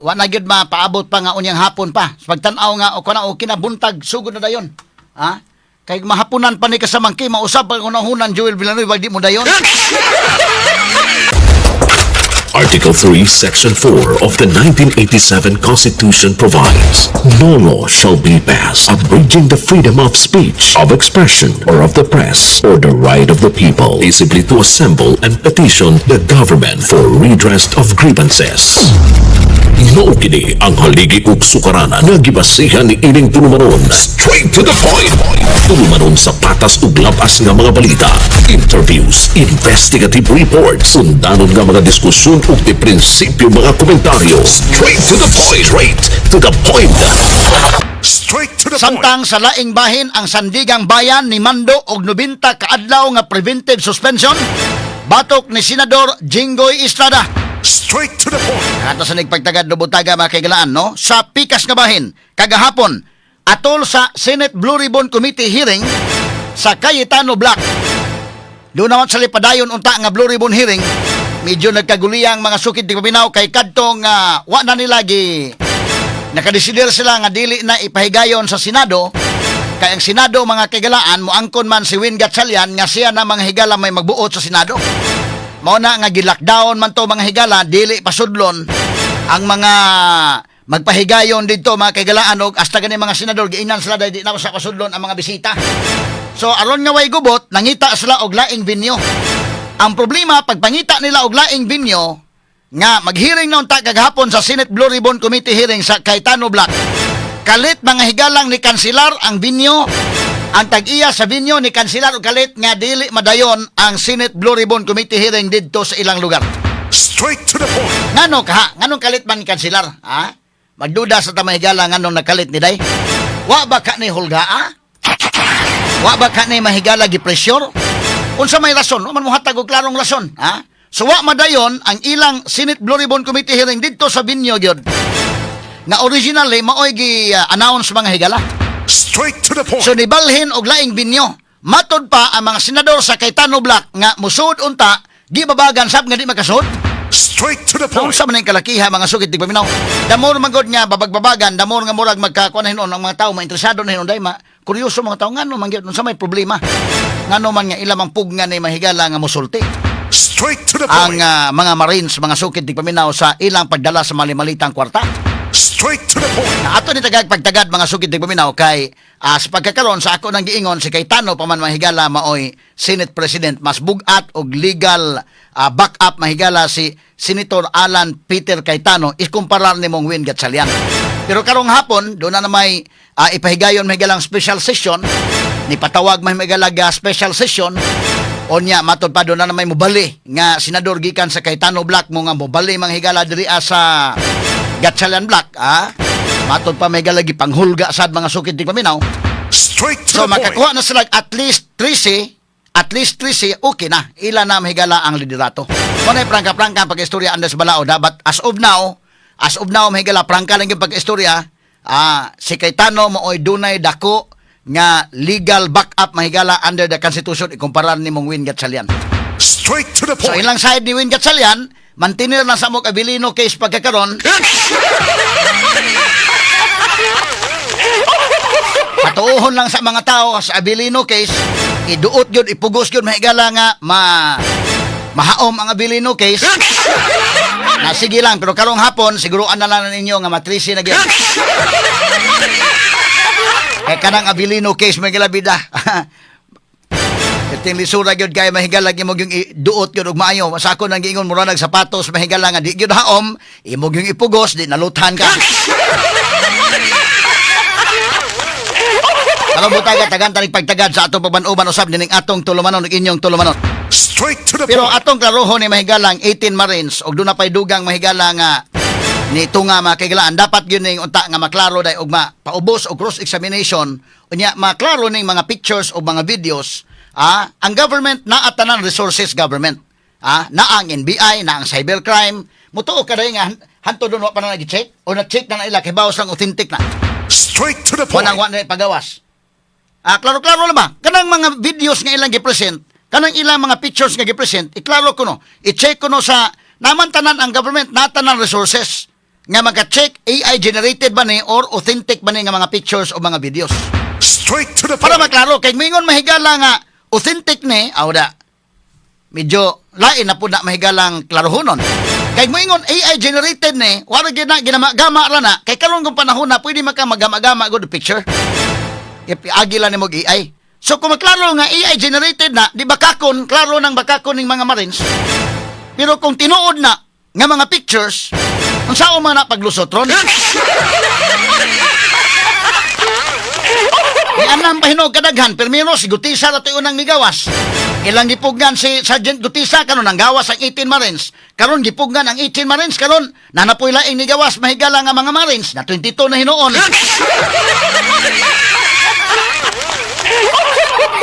Wa na gyud mapaabot pa nga unyang hapon pa. Sa pagtan-aw nga o kana okay na buntag, sugod na dayon. Ha? Kay mahapunan pa ni kasamangki, mausab pa unahunan Joel Villanueva, di mo dayon. Article 3, Section 4 of the 1987 Constitution provides, "No law shall be passed abridging the freedom of speech, of expression, or of the press, or the right of the people peaceably to assemble and petition the government for redress of grievances." Mao kini ang haligi ug sukaranan nga gibasihan ni ining tulumanon. Straight to the point. Tulumanon sa patas ug labas nga mga balita, interviews, investigative reports, undanon nga mga diskusyon ug di prinsipyo mga komentaryo. Straight to the point. Straight to the point. Straight to the point. Samtang sa laing bahin, ang Sandigang Bayan ni mando og 90 kaadlaw nga preventive suspension batok ni Senador Jinggoy Estrada. Straight to the point. Ato sa nagpagtagad no butaga, mga kaigalaan, no? Sa pikas nga bahin, kagahapon, atol sa Senate Blue Ribbon Committee hearing sa Cayetano Block. Doon naman sa lipadayon unta nga Blue Ribbon hearing, medyo nagkaguliyang, mga sukid ti paminaw, kay kadtong wa na nila gi nakadesidir sila nga dili na ipahigayon sa Senado, kay ang Senado, mga kaigalaan, moangkon man si Win Gatchalian nga siya na, mga higala, may magbuot sa Senado. Mao na nga gi-lockdown man to, mga higala, dili pasudlon ang mga magpahigayon didto, mga kaigalaan, og hasta gani mga senador giingnan sila dahil di na sa pasudlon ang mga bisita. So aron nga way gubot, nangita sila og laing venue. Ang problema, pagpangita nila og laing venue nga maghearing na unta kagahapon sa Senate Blue Ribbon Committee hearing sa Cayetano Block. Kalit, mga higalang, ni kansilar ang venue. Ang tag-iya sa venue ni kansilar og kalit nga dili madayon ang Senate Blue Ribbon Committee hearing didto sa ilang lugar. Straight to the point. Ngano kaha? Nganong kalit man ni kansilar? Ha? Magduda sa ta, mga higala, nganong nakalit ni day? Wa ba ka ni hulgaa? Wa ba ka ni mahigala gi-pressure? Unsa may rason? Wa man mohatag og klarong rason, ha? So wa madayon ang ilang Senate Blue Ribbon Committee hearing didto sa venue gyud nga originally maoy gi-announce, mga higala. Straight to the point. So nibalhin og laing venue. Matod pa ang mga senador sa Cayetano Block nga musud unta, gibabagan sab nga di makasud. Straight to the point. Unsa man ang kalakiha, mga sugit tigpaminaw? Damor man gud nga babagbabagan, damor nga murag magkakuan na hinuon ang mga tao, mainteresado na hinuon day ma kuryoso mga tao ngano man gyud, unsa may problema? Ngano man nga ila mang pugna ni mahigala nga musulti Straight to the ang point. Mga Marines, mga sukid tigpaminaw, sa ilang pagdala sa mali-malitang kwarta. Straight to the point. Na ato ni tagag pagtagad, mga sukid tigpaminaw, kay sa pagkakaron sa ako nang giingon, si Cayetano pa man, mahigala, maoy Senate President, mas bugat og legal backup, mahigala, si Senator Alan Peter Cayetano ikumparar nimong Win Gatchalian. Pero karong hapon doon na may ipahigayon, mahigalang special session ni patawag may mahigala special session. Onya matod pa doon na may mubali nga senador gikan sa Cayetano Block mo nga mubali, mga higala, diri sa Gatchalian Block, ah. Matod pa may higala gipanghulga sad, mga sukid di paminaw. Straight to So the point. makakuha na sila at least 13, at least 13, okay na. Ila na, mahigala, ang liderato. Mao na prangka-prangka ang pag-istorya andas balaod, ha? But as of now, mahigala, prangka lang yung pag-istorya. Ah, si Cayetano mooy dunay dako nga legal backup, mahigala, under the Constitution ikumpara ni mong Win Gatchalian. Straight to the So point. ilang side ni Win Gatchalian, mantinir na sa mo Abilino case pagkakaron. Patuohon lang sa mga tao sa Abilino case, iduot yun, ipugos yun, mahigala, nga mahaom ang Abilino case. Na sige lang, pero karong hapon, siguruan na lang ninyo nga matrisi na gyud. Kay kanang Abilino case, may bida. Iting lisura gyud kay, mahigala, imo yung duot gyud og maayo. Sa ako nang giingon, mura nag sapatos, mahigala, nga di gyud haom, imo yung ipugos, di naluthan ka. Karon butaga tagan tanig pagtagad sa atong pagban-uban usab nining atong tulumanon ug inyong tulumanon. Straight to the Pero point. Atong klarohon ni mahigalang 18 Marines og doon na pay dugang, mahigala, nga ni tunga, mga kaigalaan, dapat gyud ning unta nga maklaro day og ma paubos og cross examination, unya maklaro ning mga pictures o mga videos. Ah, ang government naa tanan resources, government, ah, naa ang NBI, naa ang cybercrime. Mutuo ka day nga hanto doon wa pa na nag-check o na-check na na ila kay bawas lang authentic na. Straight to the point. Wanang wa na ipagawas. Ah, klaro-klaro lang ba? Kanang mga videos nga ilang gi-present, kanang ilang mga pictures nga gi-present, iklaro ko no. I-check ko no sa naman tanan ang government, natanan resources. Nga maka-check AI generated ba ni or authentic ba ni nga mga pictures o mga videos. Straight to the Para point. maklaro, kay mingon mahigala nga authentic ni, awda. Medyo lain na po na mahigalang klarohonon. Kay moingon AI generated ni, wala gyud na ginama-gama ra na. Kay karon kung panahon na pwede maka magama-gama good picture. Ipiagi lang nimo og AI. So kung maklaro nga AI generated na, di bakakon, klaro nang bakakon ning mga Marines. Pero kung tinuod na nga mga pictures, unsaon man na paglusot ron? Ni anang pahinog kadaghan, pirmiro si Gutisa ra to'y unang migawas. Ilang gipugnan si Sergeant Gutisa karon ang gawas ang 18 Marines. Karon gipugnan ang 18 Marines karon nanapoy laing nigawas mahigala nga mga Marines na 22 na hinuon.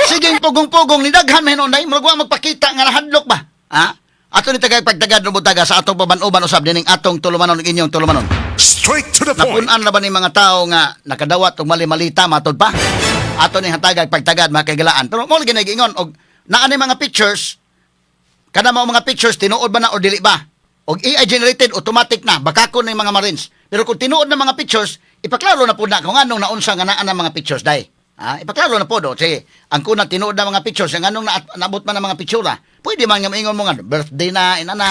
Sige pugong-pugong ni daghan man hinuon dai murag wa magpakita nga nahadlok ba? Ha? Ato ni tagay pagtagad no butaga sa atong paban-uban usab dining atong tulumanon ug inyong tulumanon. Straight to the point. Napun-an na ba ni mga tao nga nakadawat og mali-malita matod pa? Ato ni hatagag pagtagad mga kaigalaan. Pero mo lagi nagiingon og naa ni mga pictures, kada mao mga pictures tinuod ba na or dili ba? Og AI generated automatic na bakakon na yung mga Marines. Pero kung tinuod na mga pictures, ipaklaro na po na kung anong naunsa nga naa na mga pictures dai. Ha? Ipaklaro na po do. Sige, ang kuna tinuod na mga pictures, ang anong naabot man ang mga pictura. Pwede man nga maingon mo nga birthday na inana.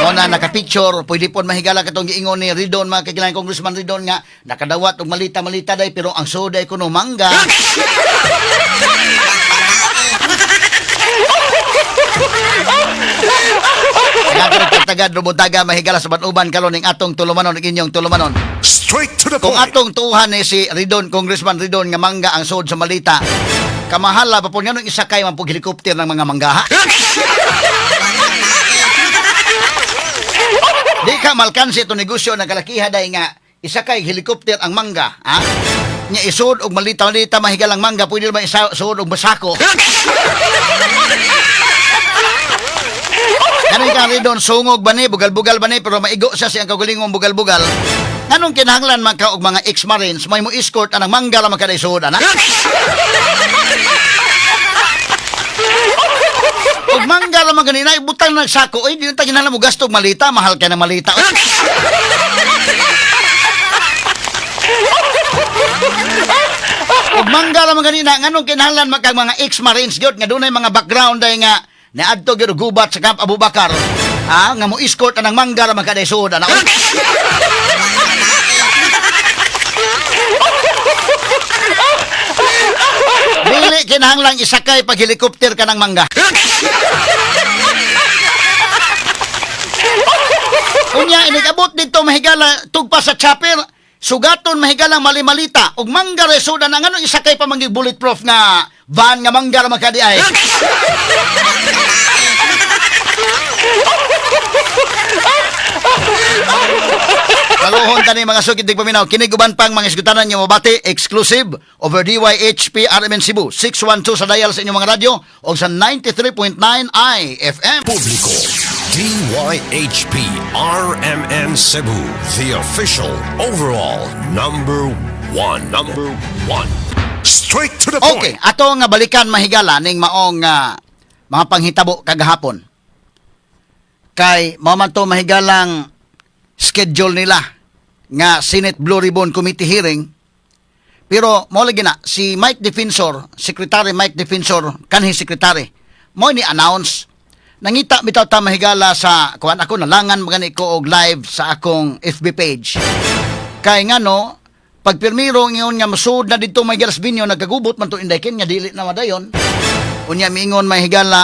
Mo na naka-picture, pwede po mahigala katong giingon ni Ridon, mga kagilan Congressman Ridon nga nakadawat og malita-malita day pero ang soda kuno mangga. Kaya tagad rubutaga mahigala sa uban karon ning atong tulumanon ug inyong tulumanon. Straight to the Kung point. atong tuhan ni si Ridon, Congressman Ridon nga mangga ang sod sa malita, kamahala pa po nga nung isakay man pug helicopter ng mga manggaha. Di ka malkansi ito negosyo ng kalakiha day nga isakay helicopter ang mangga, ha? Nya isod og malita-malita mahigalang mangga, pwede naman isod og masako. Kanang ka Ridon, sungog ba ni, bugal-bugal ba ni, pero maigo siya siyang kagulingong bugal-bugal. Nganong kinahanglan man ka og mga ex-marines, may mo escort anang mangga ra man kada isuod, ana? Og mangga ra man ganina, ibutang nagsako, ay di na ta kinahanglan mo gasto og malita, mahal ka na malita. Oy. Og mangga ra man ganina, nganong kinahanglan man kag mga ex-marines gyud nga dunay mga background day nga niadto gyud og gubat sa Camp Abubakar. Ah, nga mo escort anang mangga ra man kada isuod, ana? Oy. Dili kinahanglang isakay pag helicopter ka ng mangga. Unya inigabot dito mahigala tugpa sa chopper, sugaton mahigalang mali-malita ug mangga resuda na nganong isakay pa mangi bulletproof nga van nga mangga ra makadi ay. Kaluhon tani mga sukid paminaw kini guban pang mga isgutanan nyo mabati exclusive over DYHP RMN Cebu 612 sa dial sa inyong mga radyo o sa 93.9 IFM. Publiko. DYHP RMN Cebu, the official overall number one. Number one. Straight to the point. Okay, ato nga balikan mahigala ning maong mga panghitabo kagahapon. Kay mao man to mahigalang schedule nila nga Senate Blue Ribbon Committee hearing. Pero mo lagi na si Mike Defensor, Secretary Mike Defensor, kanhi secretary, mo ni announce nangita bitaw ta mahigala sa kuan ako nalangan magani ko og live sa akong FB page. Kay ngano, pag pirmiro ngayon nga masud na didto may galas binyo, nagkagubot man to inday ken nga dili na madayon. Unya miingon may higala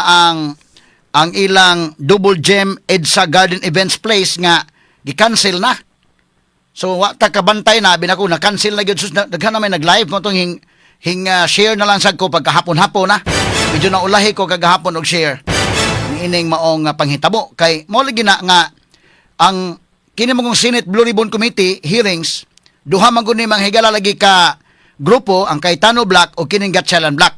ang ilang Double Gem EDSA Garden Events Place nga gi-cancel na. So wa ta kabantay na binako na cancel na gyud, sus daghan na may nag-live mo tong hing hing share na lang sad ko pagkahapon-hapon na. Medyo naulahi ko kagahapon og share niining maong panghitabo kay mo lagi na nga ang kini mong Senate Blue Ribbon Committee hearings duha man gud ni mga higala lagi ka grupo, ang Cayetano Bloc o kining Gatchalian Bloc.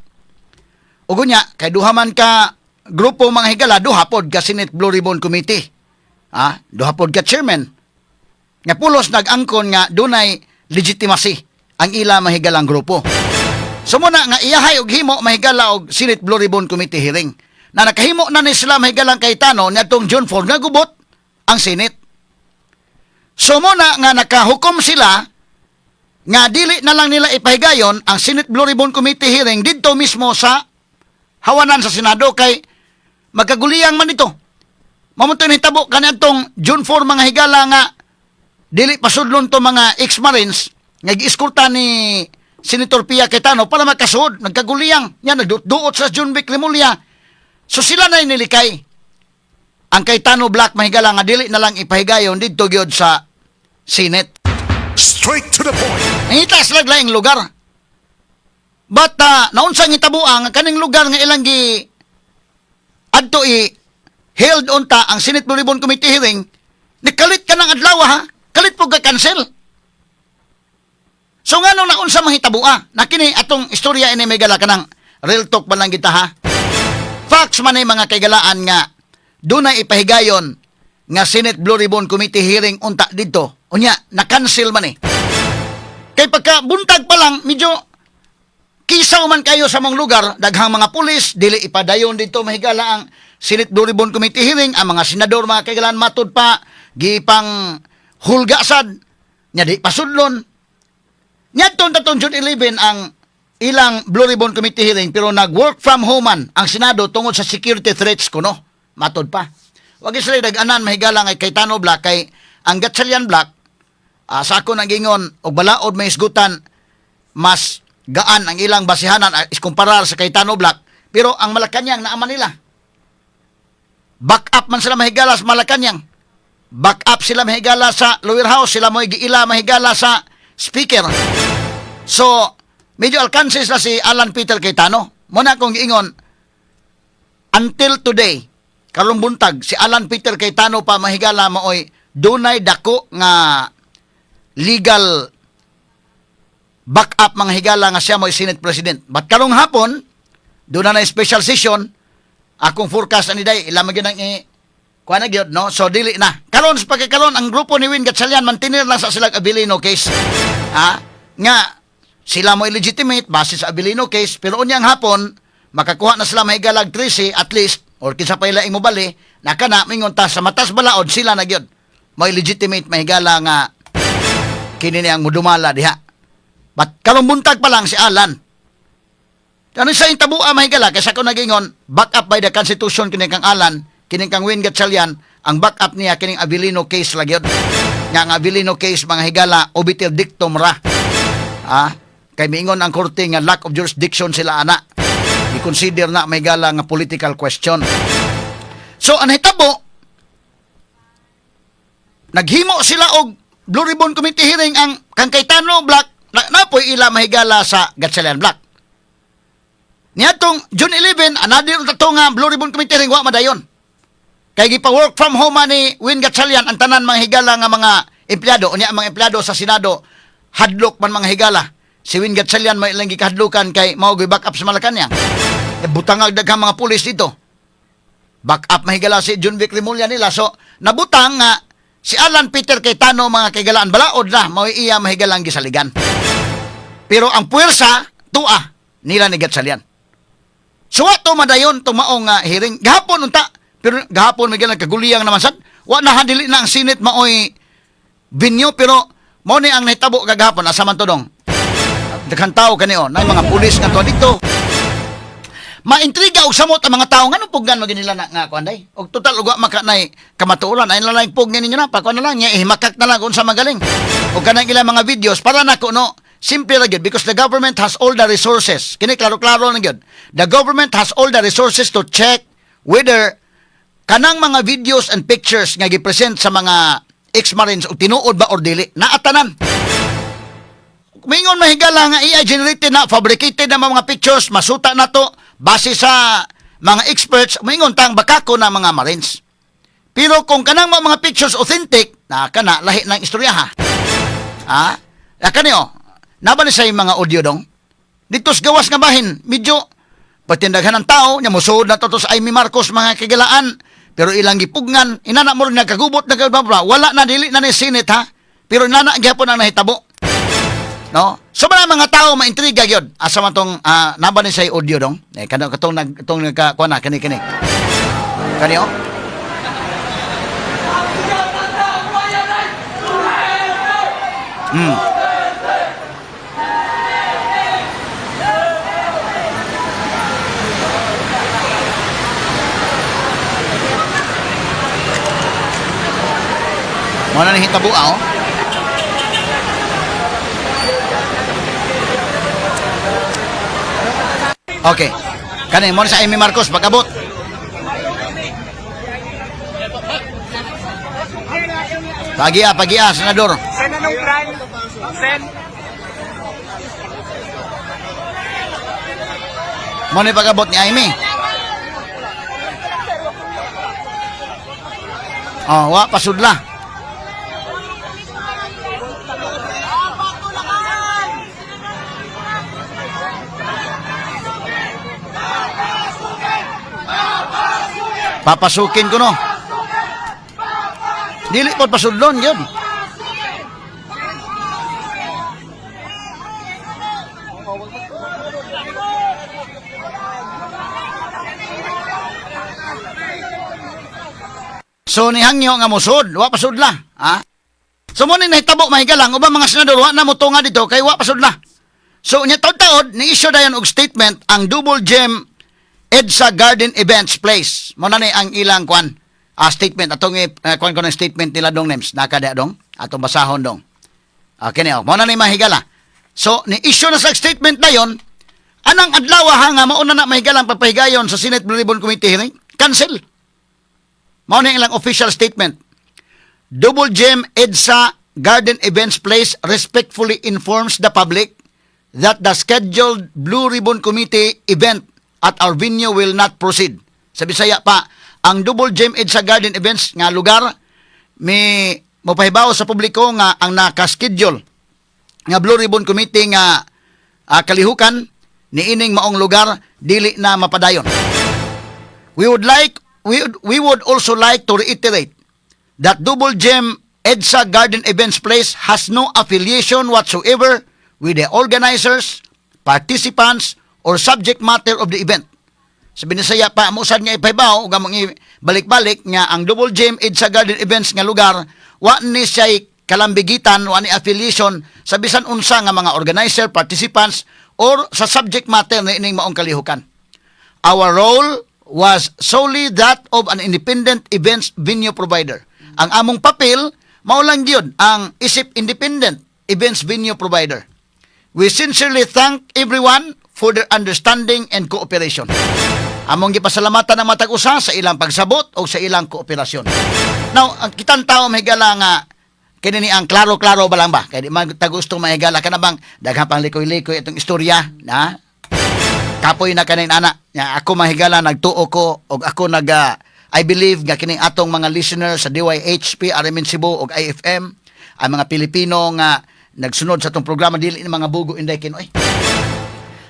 Ug unya kay duha man ka grupo mga higala, duha pod ka Senate Blue Ribbon Committee. Ah, duha pod ka chairman. Nga pulos nag-angkon nga dunay legitimacy ang ila mahigalang grupo. So muna nga iyahay og himo mahigala og Senate Blue Ribbon Committee hearing. Na nakahimo na ni sila, mahigalang Cayetano, niadtong June 4 nga gubot ang Senate. So muna nga nakahukom sila nga dili na lang nila ipahigayon ang Senate Blue Ribbon Committee hearing didto mismo sa hawanan sa Senado kay magkaguliyang man ito. Mao man to nahitabo kaniadtong June 4, mga higala, nga dili pasudlon to mga ex-Marines nga giiskulta ni Senator Pia Cayetano para makasud, nagkaguliyang yan, nagduot sa Jonvic Remulla. So sila na nilikay ang Cayetano Bloc, mahigala, nga dili na lang ipahigayon didto gyud sa Senate. Straight to the point. Nangita sila laing lugar. But naunsang hitabo ang kaning lugar nga ilang gi adto i held unta ang Senate Blue Ribbon Committee hearing, nikalit ka ng adlaw ha, kalit po ka cancel. So nga nung naunsa mahitaboa, na kini atong istorya ini may gala kanang real talk ba lang kita ha. Facts man ay mga kaigalaan nga dunay ipahigayon nga Senate Blue Ribbon Committee hearing unta didto. Unya, na-cancel man eh. Kay pagka buntag pa lang, medyo kisaw man kayo sa mga lugar, daghang mga pulis, dili ipadayon dito, mahigala, ang Senate Blue Ribbon Committee hearing, ang mga senador, mga kaigalaan, matud pa, gipang hulga sad, nya di pasudlon. Niadtong tatong June 11 ang ilang Blue Ribbon Committee hearing, pero nag-work from home man ang Senado tungod sa security threats kuno. Matod pa. Wag sila dag-anan, mahigala, ngay Cayetano Bloc kay ang Gatchalian Bloc, sa ako nang gingon og balaod may isgutan, mas gaan ang ilang basihanan iskumparar sa Cayetano Bloc, pero ang Malacanang naaman nila. Back up man sila, mahigala, sa Malacanang. Back up sila, mahigala, sa lower house, sila mo giila, mahigala, sa speaker. So, medyo alkanses na si Alan Peter Cayetano. Muna kong giingon, until today, karong buntag, si Alan Peter Cayetano pa, mahigala, maoy dunay dako nga legal back up, mga higala, nga siya mo'y Senate President. But karong hapon, doon na special session, akong forecast ani day, ila man gyud ang i kuha na gyud, no? So dili na. Karon sa pagkakaron ang grupo ni Win Gatchalian mantinir lang sa silang Avelino case. Ha? Nga sila mo illegitimate base sa Avelino case, pero unyang hapon makakuha na sila, mahigalag, 13 at least or kinsa pa ila imobali na kana mingon ta sa matas balaod sila na gyud mo legitimate, mahigala, nga kini ni ang mudumala diha. But karong buntag pa lang si Alan. Ano sa intabua, mahigala, kaysa ko nagingon, back up by the Constitution kini kang Alan, kini kang Win Gatchalian, ang back up niya kining Avelino case lang yun. Nga ang Avelino case, mga higala, obiter dictum ra. Ah, kay miingon ang korte nga lack of jurisdiction sila ana. I-consider na, mahigala, nga political question. So ang hitabo, naghimo sila og Blue Ribbon Committee hearing ang kang Cayetano Bloc na, napoy ila, mahigala, sa Gatchalian Bloc. Niadtong June 11, another to nga Blue Ribbon Committee hearing wa madayon. Kay gipa-work from home man ni Win Gatchalian ang tanan, mga higala, nga mga empleyado. Unya ang mga empleyado sa Senado hadlok man, mga higala. Si Win Gatchalian may ilang gikahadlukan kay mao back up sa Malacanang. E butangag daghang mga pulis dito. Back up, mahigala, si Jonvic Remulla nila. So nabutang nga si Alan Peter Cayetano, mga kaigalaan, balaod na mao iya, mahigalang, gisaligan. Pero ang puwersa tua nila ni Gatchalian. So wa to madayon to maong nga hearing gahapon unta. Pero gahapon may galang kaguliyang naman sad. Wa na dili na ang Senate maoy venue, pero mao ni ang nahitabo kagahapon. Asa man to dong? Daghang tao kani oh, nay mga pulis nga to dito. Maintriga og samot ang mga tao nganong pugnan mo nila na nga kuan day. Og total ug wa maka nay kamatuoran ay lang pugnan ninyo na pa kuan na lang niya ihimakak na lang kung sa magaling. Og kanang ilang mga videos para nako, no, simple ra gyud because the government has all the resources. Kini klaro-klaro na gyud. The government has all the resources to check whether kanang mga videos and pictures nga gipresent sa mga ex-Marines og tinuod ba or dili. Naatanan. Mingon, mahigala, nga AI generated na, fabricated na mga pictures, masuta na to, base sa mga experts, mingon tang bakako na mga Marines. Pero kung kanang mga pictures authentic, na kana lahi ng istorya ha. Ha? Ah, kani oh. Naba ni sa mga audio dong. Dito sa gawas nga bahin, medyo patindaghan ng tao, nya musuod na to to sa Imee Marcos, mga kagilaan. Pero ilang gipugnan, inana mo rin nagkagubot na bla, wala na, dili na ni Senate ha. Pero inana gyapon ang nahitabo. No? So mga mga tao maintriga gyud. Asa man tong naba ni say audio dong? Eh kano katong nag tong nagka kuan na kani kani. Kani oh. Mo na ni hitabo ah, oh. Okay. Kani mo na sa Amy Marcos pag-abot. Pagia, pagia, senador. Sen, anong plan? Sen, Mo ni pag-abot ni Amy. Oh, wa pasudla. Papasukin ko no. Dili po pasudlon yun. So nihangyo nga musod, wa pasudla, ha? So mo ni nahitabo mahigalang ubang mga senador wa na motunga dito kay wa pasudla. So nya taud-taod ni issue dayon og statement ang Double Gem EDSA Garden Events Place. Mo na ni ang ilang kwan statement atong kwan ko ng statement nila dong names naka diha dong atong basahon dong. Okay ni oh. Mo na ni mahigala. So ni issue na sa statement dayon anang adlaw ha nga mauna na mahigalang papahigayon sa Senate Blue Ribbon Committee hearing cancel. Mao na ilang official statement. Double Gem EDSA Garden Events Place respectfully informs the public that the scheduled Blue Ribbon Committee event at our venue will not proceed. Sa Bisaya pa, ang Double Gem EDSA Garden Events nga lugar may mopahibaw sa publiko nga ang nakaschedule nga Blue Ribbon Committee nga kalihukan niining maong lugar dili na mapadayon. We would also like to reiterate that Double Gem EDSA Garden Events Place has no affiliation whatsoever with the organizers, participants, or subject matter of the event. Sa Binisaya pa, musad nga ipahibaw, ug among balik-balik nga ang Double Gem EDSA Garden Events nga lugar, wa ni siya'y kalambigitan, wa ni affiliation sa bisan unsa nga mga organizer, participants, or sa subject matter na ining maong kalihukan. Our role was solely that of an independent events venue provider. Ang among papel, mao lang gyud ang isip independent events venue provider. We sincerely thank everyone for their understanding and cooperation. Among gipasalamatan ang matag usa sa ilang pagsabot o sa ilang kooperasyon. Now, ang kitang tao mahigala nga kini ni ang klaro-klaro ba lang ba? Kay di man ta gusto mahigala ka na bang daghan pang likoy-likoy itong istorya, na? Kapoy na kanin ana. Nya, ako mahigala nagtuo ko og ako nag I believe nga kining atong mga listeners sa DYHP, RMN Cebu og IFM, ang mga Pilipino nga nagsunod sa atong programa dili ni mga bugo inday kinoy.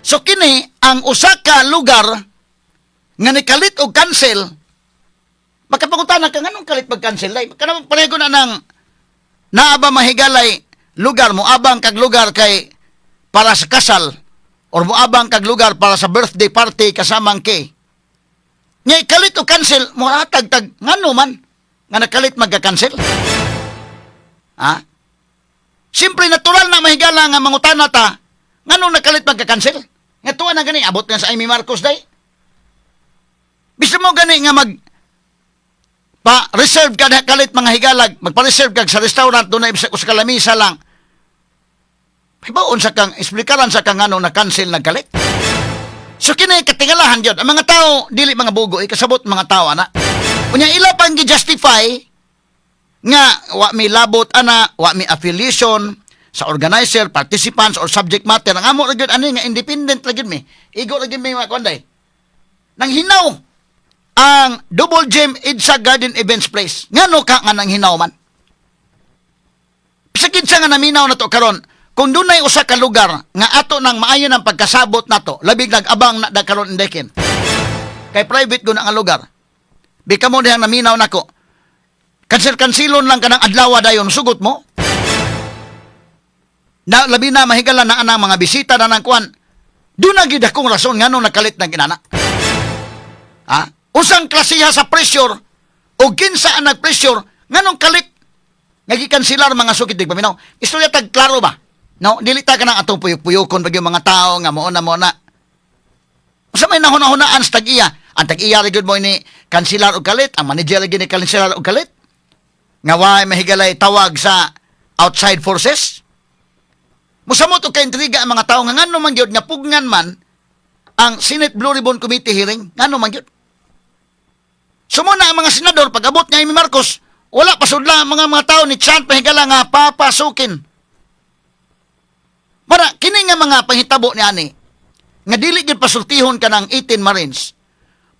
So kini ang usa ka lugar nga nikalit og cancel. Makapangutana ka nganong kalit mag-cancel lay? Kanang pareho na nang naa ba mahigalay lugar mo abang kag lugar kay para sa kasal or moabang kag lugar para sa birthday party kasamang kay. Nga kalit o cancel, mohatag tag ngano man nga nakalit magka-cancel? Ha? Siyempre natural na mahigala nga mangutana ta nganong nakalit magka-cancel? Nga tuwa na gani abot nga sa Amy Marcos day. Bisan mo gani nga mag pa reserve ka na kalit mga higalag, magpa-reserve ka sa restaurant doon na ibsa sa kalamisa lang. Hibaon sa kang, esplikaran sa kang ano na cancel nagkalit. So kini katingalahan gyud. Ang mga tao dili mga bugo, ikasabot mga tao ana. Unya ila pang gi-justify nga wa mi labot ana, wa mi affiliation sa organizer, participants or subject matter. Ang amo ra gyud ani nga independent ra gyud mi. Igo ra gyud mi mga kuan day. Nang hinaw ang Double Gem EDSA Garden Events Place. Ngano ka nga nang hinaw man? Sakit siya nga naminaw na to karon. Kung dunay usa ka lugar nga ato nang maayo ng pagkasabot nato, labig nag-abang na da karon indekin. Kay private ko na nga lugar. Bika mo dihang naminaw nako. Kansil-kansilon lang kanang adlaw dayon sugot mo. Na labi na, mahigala, na ang mga bisita na ng kuan. Doon na gid akong rason nganong nakalit ng inana. Ha? Unsang klasiha sa pressure o kinsa ang nag-pressure nganong kalit nga gikansilar, mga sukit tigpaminaw? Istorya tag klaro ba? No, dili ta kanang atong puyok-puyokon pag yung mga tao nga mao na mao na. Unsa may nahuna-hunaan sa tag-iya? Ang tag-iya ra gyud mo ni kansilar og kalit, ang manager ra gyud ni kansilar og kalit. Nga wa mahigalay tawag sa outside forces. Musamot og kaintriga ang mga tao nga ngano man gyud nga pugnan man ang Senate Blue Ribbon Committee hearing, ngano man gyud. Sumuna ang mga senador, pag abot nga Imee Marcos, wala pasudla ang mga tao ni chant, mahigala, nga papasukin. Para kini nga mga panghitabo ni ani nga dili gyud pasultihon ka ng 18 Marines.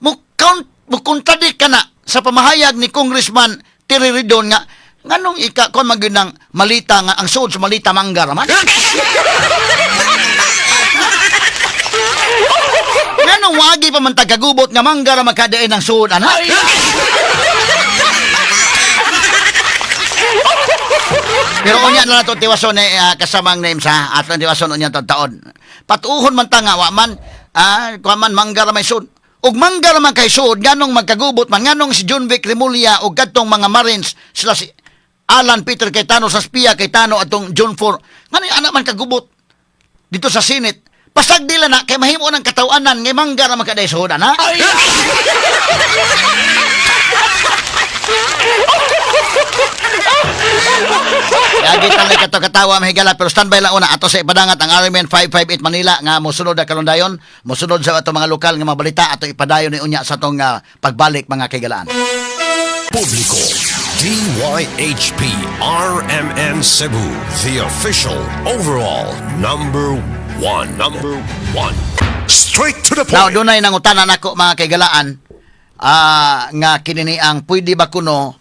Mo count mo contradict ka na sa pamahayag ni Congressman Terry Ridon nga nganong ika kon man gyud ng malita nga ang suod sa malita mangga raman. Nganong wagi pa man tagagubot nga mangga ra makadain ang suod ana? Pero unya na lang ito tiwason eh, kasamang names ha. Atong tiwason unya to taon. Patuhon man ta nga wa man kuha man mangga ra may suod. Ug mangga ra man kay suod, nganong magkagubot man, nganong si Jonvic Remulla ug kadtong mga Marines sila, si Alan Peter Cayetano sa Spia Cayetano atong June 4, nganong anak man kagubot dito sa Senate? Pasag dila na kay mahimo ng katawanan ngay mangga ra man kaday suod ana. Lagi tanay kato katawa, mahigala, pero standby lang una ato sa ipadangat ang RMN 558 Manila nga mosunod na karon dayon, mosunod sa ato mga lokal nga mga balita, ato ipadayon ni unya sa atong pagbalik, mga kaigalaan. Publiko. DYHP RMN Cebu, the official overall number one. Number one. Straight to the Now, point. dunay nangutana nako, mga kaigalaan, nga kini ang pwede ba kuno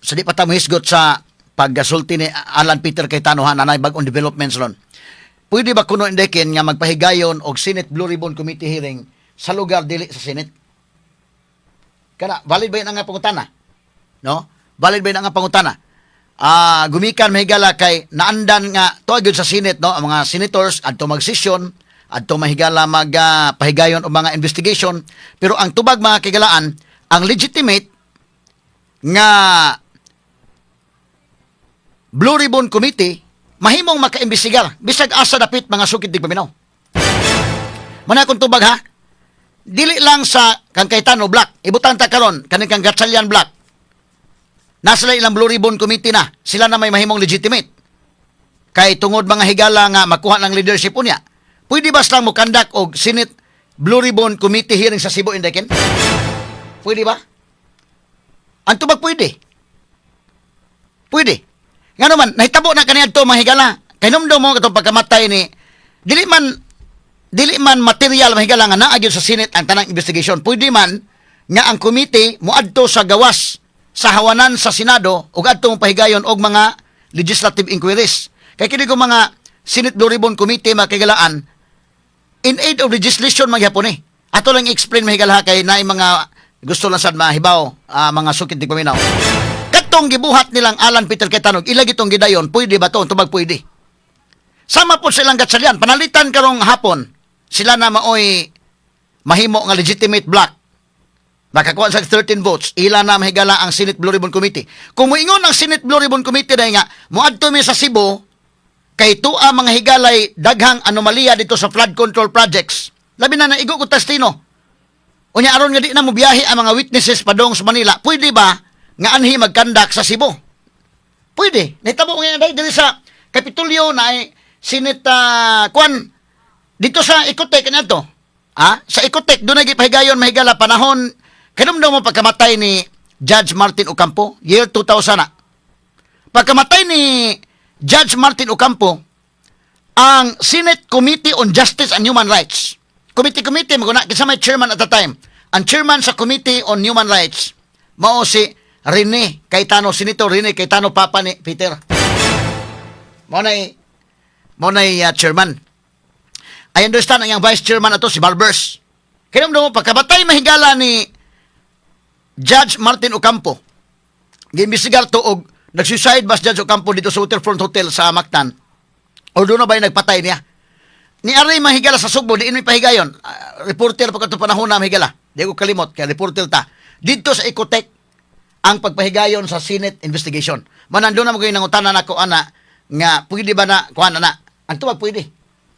sa di pa ta mohisgot sa paggasulti ni Alan Peter Cayetano ha, nanay bag-ong developments ron. Pwede ba kuno indekin nga magpahigayon og Senate Blue Ribbon Committee hearing sa lugar dili sa Senate? Kana, valid ba yun ang nga pangutana? No? Valid ba yun ang nga pangutana? Gumikan, mahigala, kay naandan nga tuwa gyud sa Senate, no, ang mga senators adto mag-session, adto, mahigala, mag pahigayon og mga investigation, pero ang tubag, mga kigalaan, ang legitimate nga Blue Ribbon Committee mahimong makaimbestigar bisag asa dapit, mga sukit tigpaminaw. Muna akong tubag ha. Dili lang sa kang Cayetano Block. Ibutan ta karon kaning kang Gatchalian Block. Nasa sila ilang Blue Ribbon Committee na. Sila na may mahimong legitimate. Kay tungod, mga higala, nga makuha ng leadership unya. Pwede ba silang mo-conduct og Senate Blue Ribbon Committee hearing sa Cebu Indekin? Pwede ba? Ang tubag, pwede. Pwede. Nga naman, nahitabo na kaniadto, mga higala. Kay numdum mo katong pagkamatay ni dili man material, mahigala, nga naa gyud sa Senate ang tanang investigation. Pwede man nga ang committee moadto sa gawas sa hawanan sa Senado ug adto mo pahigayon og mga legislative inquiries. Kay kini ko mga Senate Blue Ribbon Committee, mga kaigalaan, in aid of legislation magyapon eh. Ato lang i-explain, mahigala, kay naay mga gusto lang sad mahibaw, mga sukit di paminaw. Katong gibuhat nilang Alan Peter Cayetano, ila gitong gidayon, pwede ba to? Tubag, pwede. Sama po silang Gatchalian, panalitan karong hapon, sila na maoy mahimo nga legitimate block. Makakuha sa 13 votes, ila na, mahigala, ang Senate Blue Ribbon Committee. Kung moingon ang Senate Blue Ribbon Committee dahil nga, moadto mi sa Cebu, kay tuwa, mga higalay, daghang anomalya dito sa flood control projects. Labi na naigo ko testino. Unya aron nga di na mobiyahe ang mga witnesses padong sa Manila, pwede ba nga anhi mag-conduct sa Cebu? Pwede. Nahitabo nga dahil diri sa Kapitolyo na ay Senate kwan dito sa Ecotech kaniadto. Sa Ecotech doon gipahigayon, mahigala, panahon kanumdum mo pagkamatay ni Judge Martin Ocampo, year 2000 na. Pagkamatay ni Judge Martin Ocampo, ang Senate Committee on Justice and Human Rights. Committee committee maguna kinsa may chairman at the time. Ang chairman sa Committee on Human Rights mao si Rene Cayetano, Senator Rene Cayetano, papa ni Peter. Mao nay chairman. I understand ang iyang vice chairman ato si Barbers. Kaya mo pagkabatay, mahigala, ni Judge Martin Ocampo, giimbestigar to og Nag-suicide ba si Judge Ocampo dito sa Waterfront Hotel sa Mactan? O doon na ba yung nagpatay niya? Ni Aray mahigala sa Sugbo, diin may pahigayon. Ah, reporter pa kato panahon na mahigala. Di ko kalimot, kaya reporter ta. Dito sa Ecotech, ang pagpahigayon sa Senate investigation. Manan doon na mo kayo nangutana nako ana nga pwede ba na kuan na? Ang tubag, pwede.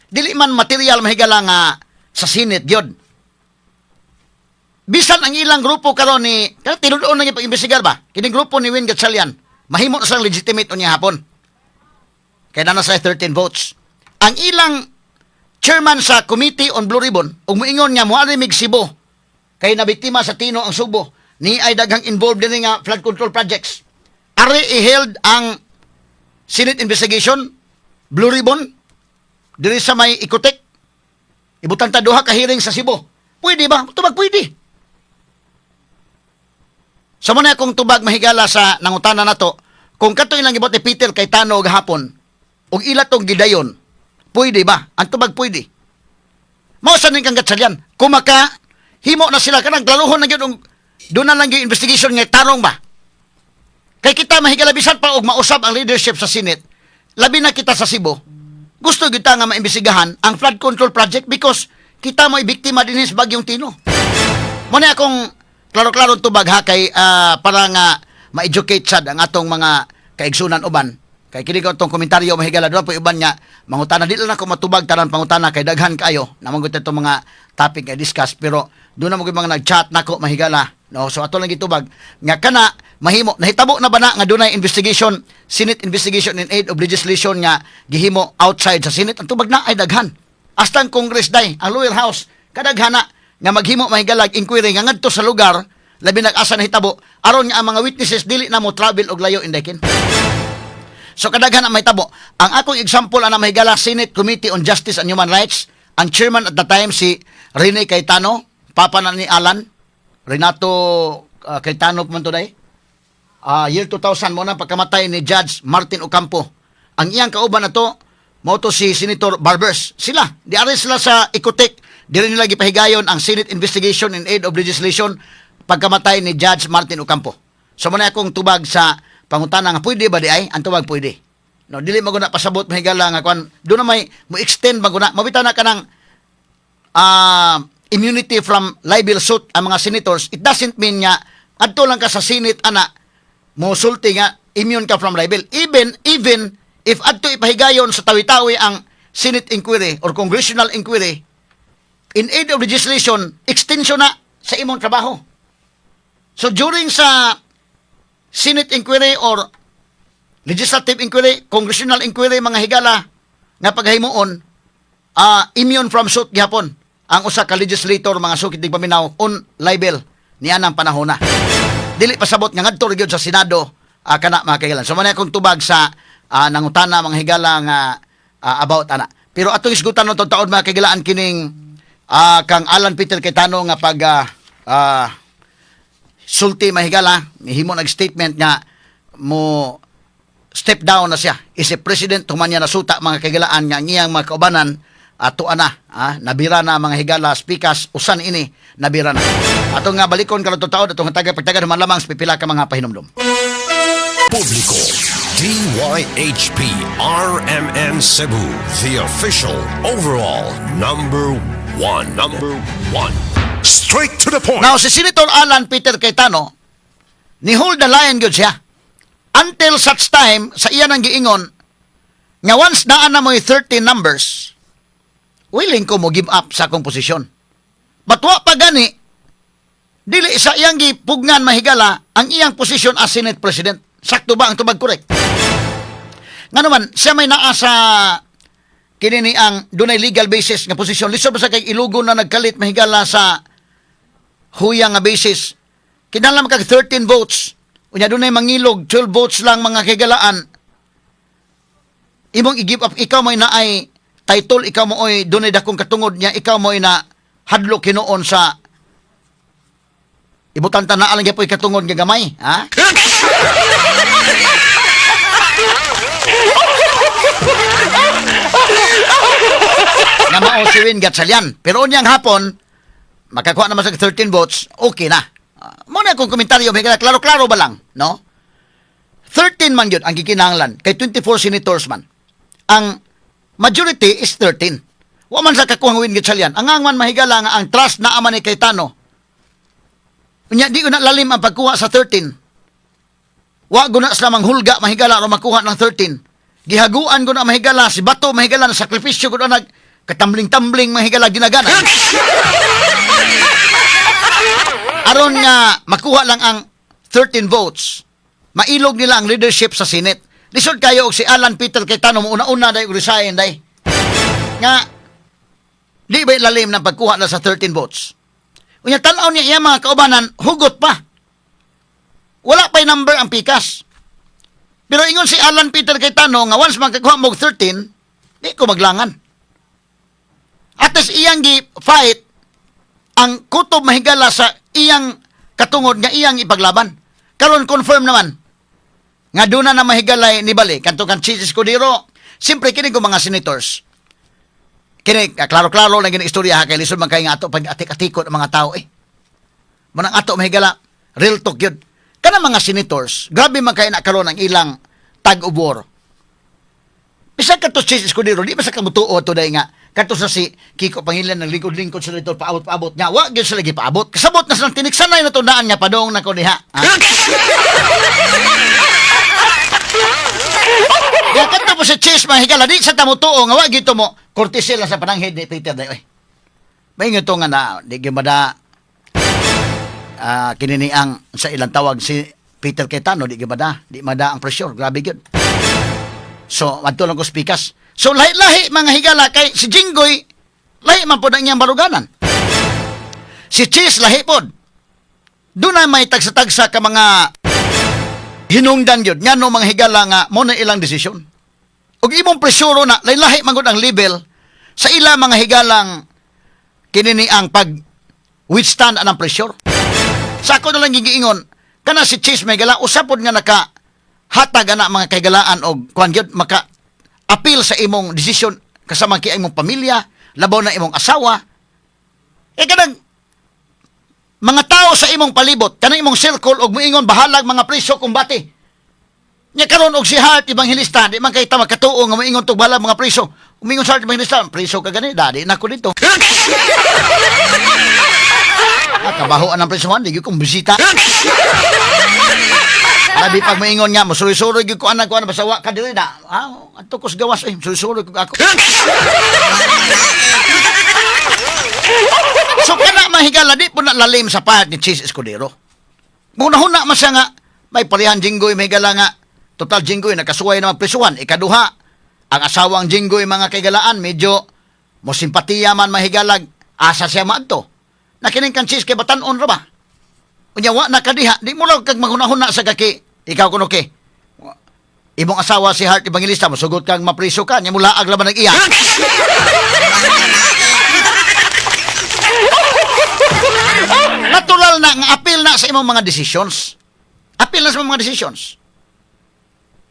Dili man material, mahigala, nga sa Senate gyud. Bisan ang ilang grupo karon ni kaya tinud-on na pag-imbestigar ba? Kining grupo ni Win Gatchalian, mahimo na silang legitimate unya hapon. Kaya na sa 13 votes. Ang ilang chairman sa Committee on Blue Ribbon, ug moingon nga moari mig Cebu kay nabiktima sa Tino ang Subo, ni ay daghang involved din nga flood control projects. Ari i-held ang Senate investigation, Blue Ribbon, diri sa may Ecotech. Ibutan ta duha ka hearing sa Cebu. Pwede ba? Tubag, pwede. Sa muna akong tubag, mahigala, sa nangutana nato, kung kato ilang gibot ni Peter Cayetano gahapon, ug ila tong gidayon, pwede ba? Ang tubag, pwede. Mao sa ning kang Gatchalian. Kung maka, himo na sila kanang klaruhon na gyud, doon na lang yung investigation nga tarong ba? Kay kita, mahigala, bisan pa og mausab ang leadership sa Senate, labi na kita sa Cebu, gusto kita nga maimbestigahan ang flood control project because kita mo'y biktima din sa bagyong Tino. Muna akong klaro-klaro tubag ha, kay para nga ma-educate sad ang atong mga kaigsunan uban. Kay kini ko atong komentaryo, mahigala, doon po uban nga mangutana, di lang ako matubag tanan pangutana kay daghan kayo namang gud itong mga topic nga discuss, pero doon na mo mga nag-chat nako, mahigala, no? So ato lang gitubag nga kana mahimo. Nahitabo na ba na nga dunay investigation, Senate investigation in aid of legislation nga gihimo outside sa Senate? Ang tubag na ay daghan. Hasta ang Congress day, ang lower house, kadaghana nga maghimo, mahigalag, inquiry nga ngadto sa lugar, labi nag asa nahitabo, aron nga ang mga witnesses dili na mo travel og layo indekin. So kadaghan ang mahitabo. Ang akong example ana, mahigala, Senate Committee on Justice and Human Rights, ang chairman at the time si Rene Cayetano, papa na ni Alan, Renato Cayetano pa man today. Year 2000 mo na pagkamatay ni Judge Martin Ocampo. Ang iyang kauban na to, mao to si Senator Barbers. Sila, di ari sila sa Ecotech, dili nila gipahigayon ang Senate investigation in aid of legislation pagkamatay ni Judge Martin Ocampo. So mo na akong tubag sa pangutana nga pwede ba di ay? Ang tubag, pwede. No, dili maguna pasabot, mahigala, nga kwan, do na may mo extend maguna. Mabitaw na kanang immunity from libel suit ang mga senators, it doesn't mean nga adto lang ka sa Senate ana mo sulti nga immune ka from libel. Even if adto ipahigayon sa Tawi-Tawi ang Senate inquiry or congressional inquiry in aid of legislation, extension na sa imong trabaho. So during sa Senate inquiry or legislative inquiry, congressional inquiry, mga higala, nga paghimuon, immune from suit gihapon ang usa ka legislator, mga sukit tigpaminaw, on libel niya ng panahon na. Dili pasabot nga ngadto ra gyud sa Senado kana, mga kahigalan. So man akong tubag sa nangutana, mga higala, nga about ana. Pero atong isgutan no taon, mga kahigalaan, kining kang Alan Peter Cayetano nga pag sulti, mahigala, mihimo nag statement nga mo step down na siya. Is a president human niya nasuta, mga kahigalaan, nga ang iyang mga kaubanan ato ana nabira na, mga higala, speakers usan ini nabira na. Ato nga balikon karon taon atong taga pagtaga man lamang sa pipila ka mga pahinumdum. Publiko, DYHP RMN Cebu, the official overall number one. Number one. Straight to the point. Now, si Senator Alan Peter Cayetano, ni hold the line gyud siya. Until such time, sa iya nang giingon, nga once naa na mo'y 13 numbers, willing ko mo give up sa akong posisyon. But wa pa gani, dili sa iyang gipugnan, mahigala, ang iyang posisyon as Senate President. Sakto ba ang tubag, correct? Nga naman, siya may naa sa kini ni ang dunay legal basis nga posisyon. Lisod ba sa kay ilugo na nagkalit, mahigala, sa huya nga basis. Kinahanglan kag 13 votes. Unya dunay mangilog 12 votes lang, mga kahigalaan. Imong i-give up, ikaw mo'y naay title, ikaw mo oy dunay dakong katungod niya, ikaw mo'y na hadlok hinuon sa ibutan ta na lang gyud katungod nga gamay, ha? Nga mao si Win Gatchalian. Pero unyang hapon, makakuha naman sa 13 votes, okay na. Mo na akong komentaryo, may klaro-klaro ba lang, no? 13 man yun ang gikinahanglan kay 24 senators man. Ang majority is 13. Wa man sa kakuhang Win Gatchalian. Ang man mahigala nga ang trust na ama ni Cayetano. Unya di ko na lalim ang pagkuha sa 13. Wa guna sila manghulga mahigala aron makuha ng 13. Gihaguan guna mahigala si Bato mahigala na sakripisyo guna nag katambling-tambling mahigala ginagana. Aron nga makuha lang ang 13 votes. Mailog nila ang leadership sa Senate. Lisod kayo og si Alan Peter Cayetano mo una-una day og resign day. Nga di ba lalim ng pagkuha na sa 13 votes? Unya tan-aw niya iya mga kaubanan, hugot pa. Wala pa'y number ang pikas. Pero ingon si Alan Peter Cayetano nga once magkakuha mo og 13, di ko maglangan. Ates iyang gi fight ang kutob mahigala sa iyang katungod nga iyang ipaglaban. Karon confirm naman nga doon na mahigalay ni Bali kanto kan Chiz Escudero. Siyempre kini ko mga senators. Kini ah, klaro-klaro lang gini istorya ha, kay lisod man kay nga ato pag atik-atikot ang mga tao eh. Manang ato mahigala real talk yun. Kana mga senators, grabe man kay na karon ang ilang tag of war. Bisan kato si Escudero, di ba sa kamutuo to day nga kato sa si Kiko Pangilinan ng lingkod-lingkod sila dito paabot-paabot nga wa gyud sila gipaabot. Kasabot na silang tiniksanay na tundaan nga padong na ko diha. Ha? Ya kadto po si Chis mahigala di sa tamutuo nga wa gyud to mo kortesya lang sa pananghid ni Peter day oy. Maingon to nga na di gyud mada kini ang sa ilang tawag si Peter Cayetano di gyud mada, di mada ang pressure, grabe gyud. So, adto lang ko speakers. So, lahi-lahi mga higala kay si Jinggoy, lahi man po na iyang baruganan. Si Chis, lahi pod. Doon na may tagsa-tagsa ka mga hinungdan yun. Nga no mga higala nga, mo na ilang desisyon. Ug imong presyuro na, lahi-lahi man gud ang level sa ila mga higalang kinini ang pag withstand anang pressure. Sa ako na lang gigiingon, kana si Chis may gala, usapod nga naka hatag ana mga kaigalaan og kuan gyud maka appeal sa imong desisyon kasama kay imong pamilya, labaw na imong asawa. E kanang mga tao sa imong palibot, kanang imong circle og moingon bahalag mga priso kumbate. Nya karon og si Heart Evangelista, di man kay ta makatuo nga moingon tog bahalag mga priso. Umingon sa Heart Evangelista, priso ka gani, dadi na ko dito. Ah, kabahoan ang prisuhan, di gyud kong bisita. Labi pag moingon nga, mosuroy-suroy gyud ko anak ko ano basta wa ka diri na. Ah, adto ko sa gawas eh, suroy-suroy ko ako. So kana mahigala di po na lalim sa part ni Chis Escudero. Muna-huna man siya nga may parihan Jinggoy mahigala nga total Jinggoy nakasuway na magprisuhan. Ikaduha, ang asawang Jinggoy mga kaigalaan medyo mo simpatiya man mahigalag asa siya maadto. Nakining kan Chis kay batan-on ra ba? Unya wa na kadiha, di mo lang kag maghunahuna sa kaki. Ikaw kuno ke. Imong asawa si Heart Evangelista, mosugot kang mapriso ka, nya mulaag laban ng iya. Natural na nga appeal na sa imong mga decisions. Appeal na sa imong mga decisions.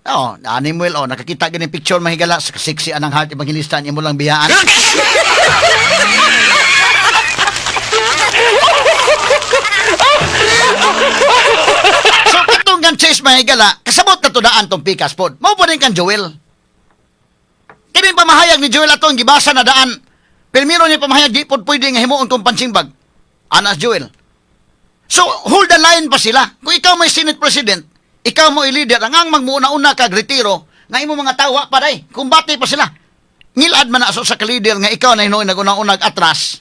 Oh, ani mo oh, nakakita gani picture mahigala sa kasiksi anang Heart Evangelista imo lang biyaan. So katong kan Chase mahigala, kasabot na tudaan tong pikas pod. Mao po din kan Joel. Kini pamahayag ni Joel atong gibasa na daan. Pirmiro niya pamahayag di pod pwede nga himuon tong pansimbag. Anas Joel. So hold the line pa sila. Kung ikaw may Senate President, ikaw mo i-leader, ang magmuuna-una kag retiro, nga imo mga tawa pa day, kumbate pa sila. Ngilad man na so sa ka-leader nga ikaw na hinuon naguna-unag atras.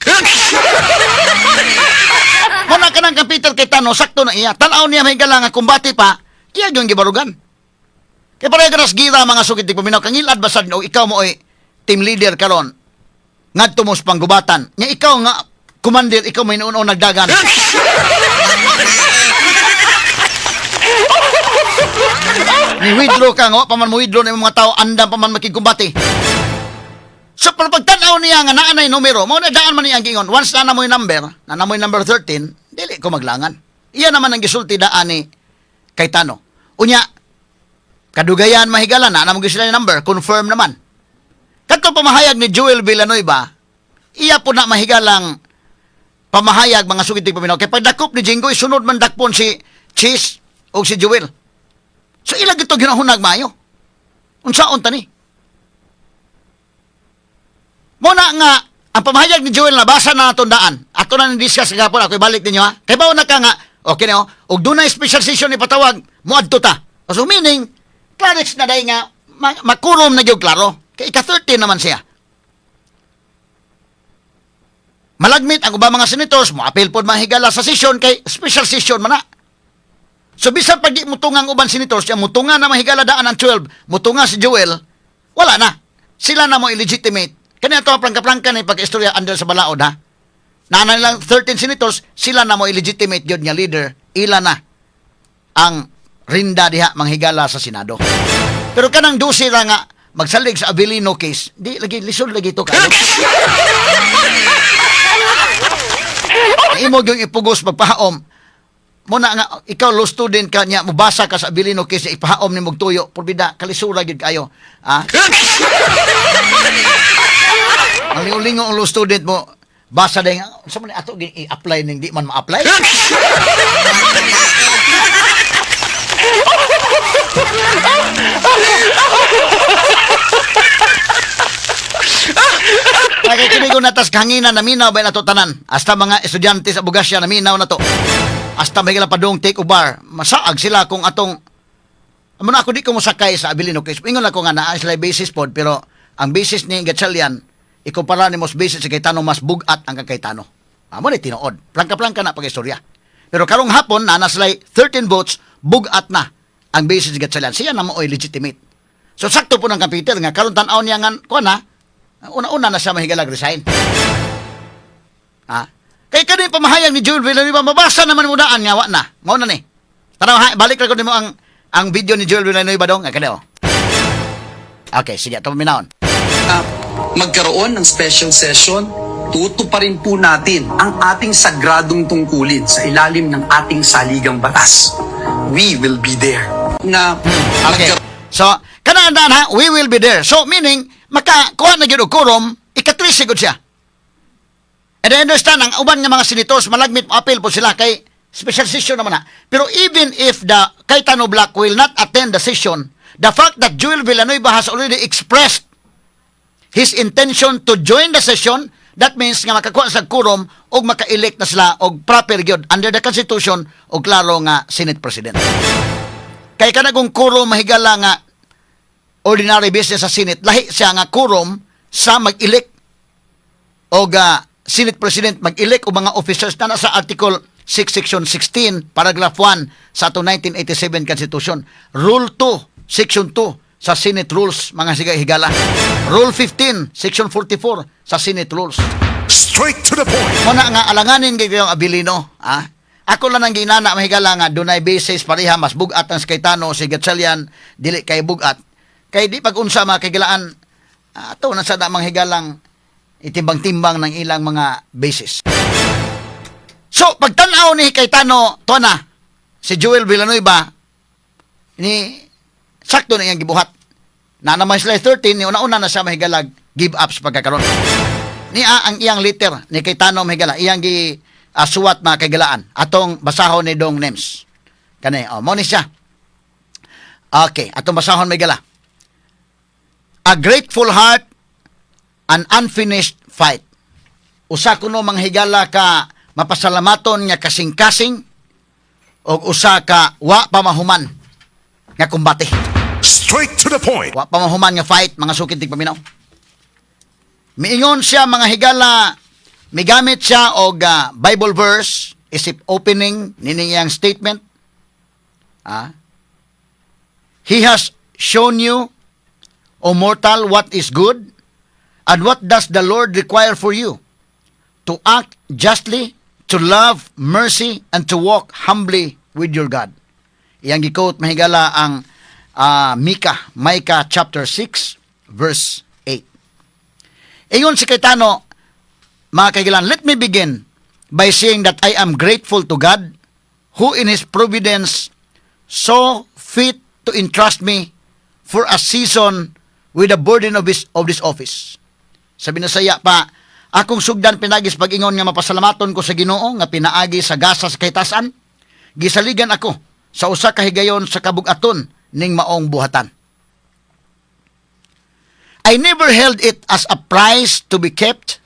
Muna ka ng Peter Cayetano, sakto na iya. Tanaw niya may nga kumbate pa, iya yung gibarugan. Kaya pareho ka gira mga sukit di paminaw, kangilad basad no, ikaw mo ay team leader karon ngadto mo sa panggubatan. Nya ikaw nga commander, ikaw may noon nagdagan. Ni withdraw ka nga, wa pa man mo withdraw na imong mga tao, andam pa man makikumbate. So, pero pagtanaw niya nga naa nay numero, mao na daan man niya ang giingon. Once na mo number, na mo number 13, dili ko maglangan. Iya naman ang gisulti daan ni Cayetano. Unya, kadugayan mahigala na, na mo sila yung number, confirm naman. Kadto pamahayag ni Joel Villanueva, iya po na mahigalang pamahayag mga sugid paminaw. Kay pagdakop ni Jinggoy, sunod man dakpon si Chis o si Joel. So ila gito ginahunag maayo. Unsaon ta ni? Muna nga ang pamahayag ni Joel nabasa na naton daan. Ato na ni-discuss kagahapon, ako ibalik ninyo ha. Kay bawo na ka nga, okay na oh, og dunay special session ni patawag, moadto ta. So meaning, clarix na day nga makurom na gyud klaro. Kay ika-13 naman siya. Malagmit ang ubang mga senators, moapil pod mahigala sa session kay special session man na. So bisan pag di mutungang uban senators, yang mutunga na mahigala daan ang 12, mutunga si Joel, wala na. Sila na mo illegitimate. Kani ato ang plangka-plangka ni pag-istorya under sa balaod ha. Naa lang 13 senators, sila na mo illegitimate gyud nga leader, ila na ang rinda diha manghigala sa Senado. Pero kanang 12 ra nga magsalig sa Avelino case, di lagi lisod lagi to kayo. Imo gyung ipugos magpahaom. Muna nga ikaw law student ka niya mobasa ka sa Avelino case, ipahaom ni tuyo purbida kalisura gyud kayo. Ah? Ang lingo-lingo ang law student mo basa din sa man ato i-apply ning di man ma-apply. Kaya kini ko natas kanginan, naminaw ba na to tanan? Hasta mga estudyante sa abogasya naminaw na to. Hasta may padong take bar. Masaag sila kung atong. Amo na ako di ko mosakay sa Avelino case. Ingon ako nga naa sila basis pod, pero ang basis ni Gatchalian ikumpara nimo sa basis sa Cayetano, mas bugat ang kang Cayetano. Amo ni tinuod. Plangka-plangka na pag-istorya. Pero karong hapon naa na sila 13 votes, bugat na ang basis ni Gatchalian. Siya na mo oy legitimate. So sakto po ng computer nga karon tan-aw niya nga kuan na una-una na siya mahigalag resign. Ha? Kay kani pamahayag ni Joel Villanueva, mabasa naman mo daan nga wa na. Mao na ni. Tanaw ha, balik ra ko nimo ang video ni Joel Villanueva dong. Kani oh. Okay, sige, ato paminawon. Magkaroon ng special session, tutuparin po natin ang ating sagradong tungkulin sa ilalim ng ating saligang batas. We will be there. Na Okay. So, kanaan daan ha, we will be there. So, meaning, maka kuha na gyud og quorum, ika-3 gud siya. And I understand, ang uban nga mga senators, malagmit mo appeal po sila kay special session naman na. Pero even if the Cayetano Bloc will not attend the session, the fact that Joel Villanueva has already expressed his intention to join the session, that means nga makakuha sa quorum og maka-elect na sila og proper gyud under the Constitution og klaro nga Senate President. Kay kana kung quorum mahigala nga ordinary business sa Senate, lahi siya nga quorum sa mag-elect og Senate President, mag-elect og mga officers na nasa Article 6 Section 16 Paragraph 1 sa atong 1987 Constitution. Rule 2 Section 2 sa Senate Rules, mga siga higala. Rule 15 Section 44 sa Senate Rules. Straight to the point. Muna nga alanganin kay yung Avelino, ah. Ako lang ang ginana mahigala nga dunay basis pareha mas bugat ang si Cayetano, si Gatchalian dili kay bugat. Kay di pag unsa mga kagilaan ato na sa na mga higalang itimbang-timbang ng ilang mga basis. So pagtan-aw ni Cayetano to na si Joel Villanueva ni sakto na iyang gibuhat. Na naman sila 13 ni una-una na siya mahigalag give up sa pagkakaroon niya ang iyang letter ni Cayetano mahigala iyang gi suwat mga kaigalaan, atong basahon ni Dong Nems kani oh mo ni siya. Okay, atong basahon mahigala. "A grateful heart, an unfinished fight." Usa kuno mga higala ka mapasalamaton nga kasing-kasing og usa ka wa pa mahuman nga kumbate. Straight to the point. Wa pa mahuman nga fight, mga sukid tigpaminaw. Miingon siya mga higala, migamit siya og Bible verse isip opening nini iyang statement. Ah. "He has shown you, O mortal, what is good, and what does the Lord require for you? To act justly, to love mercy, and to walk humbly with your God." Iyang gi-quote mahigala ang Micah, Micah chapter 6, verse 8. Ingon si Cayetano, mga kaigilan, "Let me begin by saying that I am grateful to God who in His providence saw fit to entrust me for a season with the burden of this office." Sabi na saya pa, "Akong sugdan pinagis pag-ingon nga mapasalamaton ko sa Ginoo nga pinaagi sa gasa sa kahitasan, gisaligan ako sa usa ka higayon sa kabugaton ning maong buhatan. I never held it as a prize to be kept,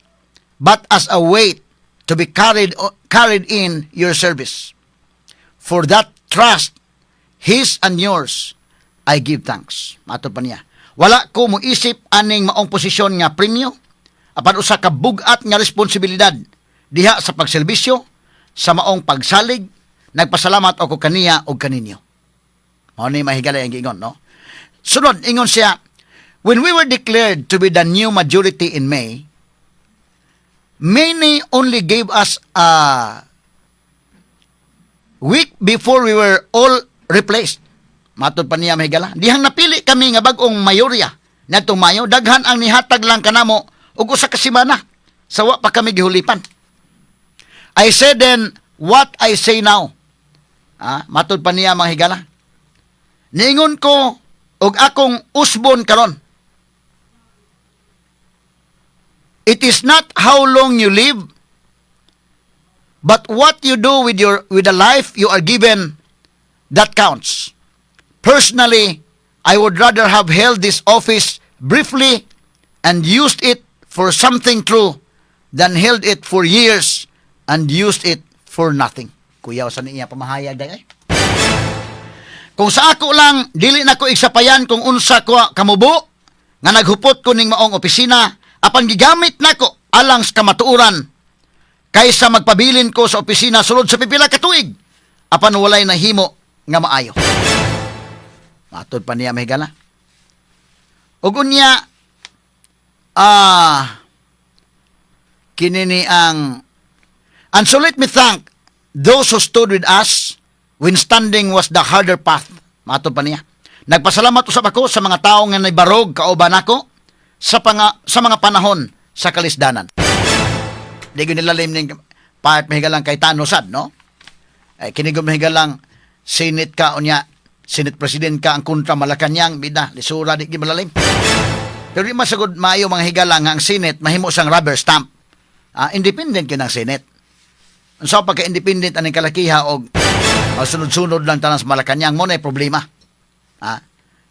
but as a weight to be carried in your service. For that trust, his and yours, I give thanks. Matod pa niya. Wala ko mo isip aning maong posisyon nga premyo, apan usa ka bug-at nga responsibilidad diha sa pagserbisyo, sa maong pagsalig, nagpasalamat ako kaniya og kaninyo. Mao ni, mahigala, ang giingon, no? Sunod, ingon siya, "When we were declared to be the new majority in May, many only gave us a week before we were all replaced." Matod pa niya, mahigala. Dihang napili kami nga bag-ong mayorya nadtong Mayo, daghan ang nihatag lang kanamo og usa ka semana sa wa pa kami gihulipan. "I said then what I say now." Matod pa niya, mga higala. "Niingon ko og akong usbon karon. It is not how long you live, but what you do with the life you are given that counts. Personally, I would rather have held this office briefly and used it for something true than held it for years and used it for nothing." Kuyaw sa niya pamahayag day ay. "Kung sa ako lang, dili na ko igsapayan kung unsa ko kamubo nga naghupot ko ning maong opisina, apan gigamit nako alang sa kamatuoran kaysa magpabilin ko sa opisina sulod sa pipila ka tuig apan walay nahimo nga maayo." Matod pa niya, mahigala. Ug unya kini ni ang, "And so let me thank those who stood with us when standing was the harder path." Matod pa niya. "Nagpasalamat usab ako sa mga tawo nga naibarog kauban nako sa mga panahon sa kalisdanan." Di ko nilalim ning part, mahigalang, Cayetano sad, no? Eh, kini gud, mahigalang, Senate ka unya, Senate President ka, ang kontra Malacanang, bida, lisura, di gid malalim. Pero di masagod maayo, mga higala, nga ang Senate mahimo sang rubber stamp. Independent gyud ang Senate. Unsa pagka-independent aning kalakiha og sunod-sunod lang tanan sa Malacanang mo na problema.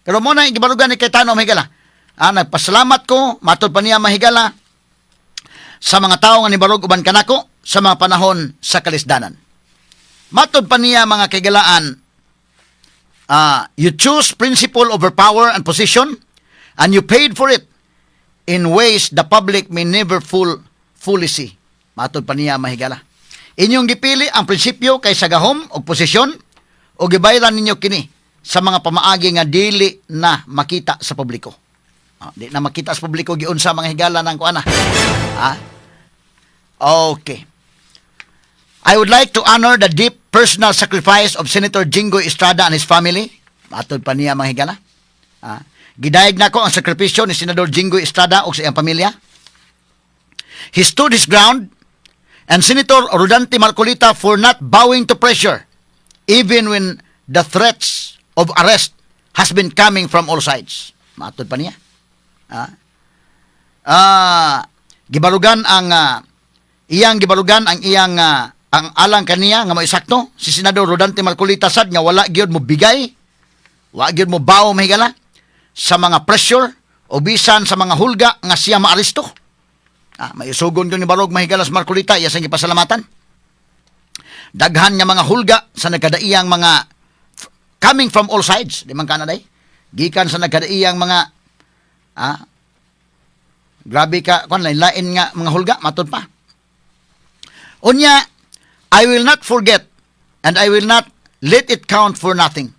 Pero mo na gibarugan ni Cayetano, mahigala. "Nagpasalamat ko," matod pa niya, mahigala, "sa mga tawo nga nibarog uban kanako sa mga panahon sa kalisdanan." Matod pa niya, mga kaigalaan, "You choose principle over power and position and you paid for it in ways the public may never fully see." Matod pa niya, mahigala. "Inyong gipili ang prinsipyo kaysa gahom o posisyon o gibayran ninyo kini sa mga pamaagi nga dili na makita sa publiko." Di na makita sa publiko giunsa, mga higala, ng kuana. Okay. "I would like to honor the deep personal sacrifice of Senator Jinggoy Estrada and his family." Matod pa niya, mga higala. "Gidayeg nako ang sakripisyo ni Senador Jinggoy Estrada ug sa iyang pamilya. He stood his ground, and Senator Rodante Marcoleta for not bowing to pressure even when the threats of arrest has been coming from all sides." Matod pa niya. Gibarugan ang iyang gibarugan ang iyang ang alang kaniya nga maisakto si Senador Rodante Marcoleta sad nga wala gyud mo bigay, wa gyud mo bow, mahigala, sa mga pressure o bisan sa mga hulga nga siya maaresto. May usugon ko ni Barog, mahigala, sa Marcoleta, iya sang gipasalamatan. Daghan nga mga hulga sa nagkadaiyang mga coming from all sides, di man kana day? Gikan sa nagkadaiyang mga grabe ka kon lain lain nga mga hulga, matod pa. Unya, "I will not forget and I will not let it count for nothing.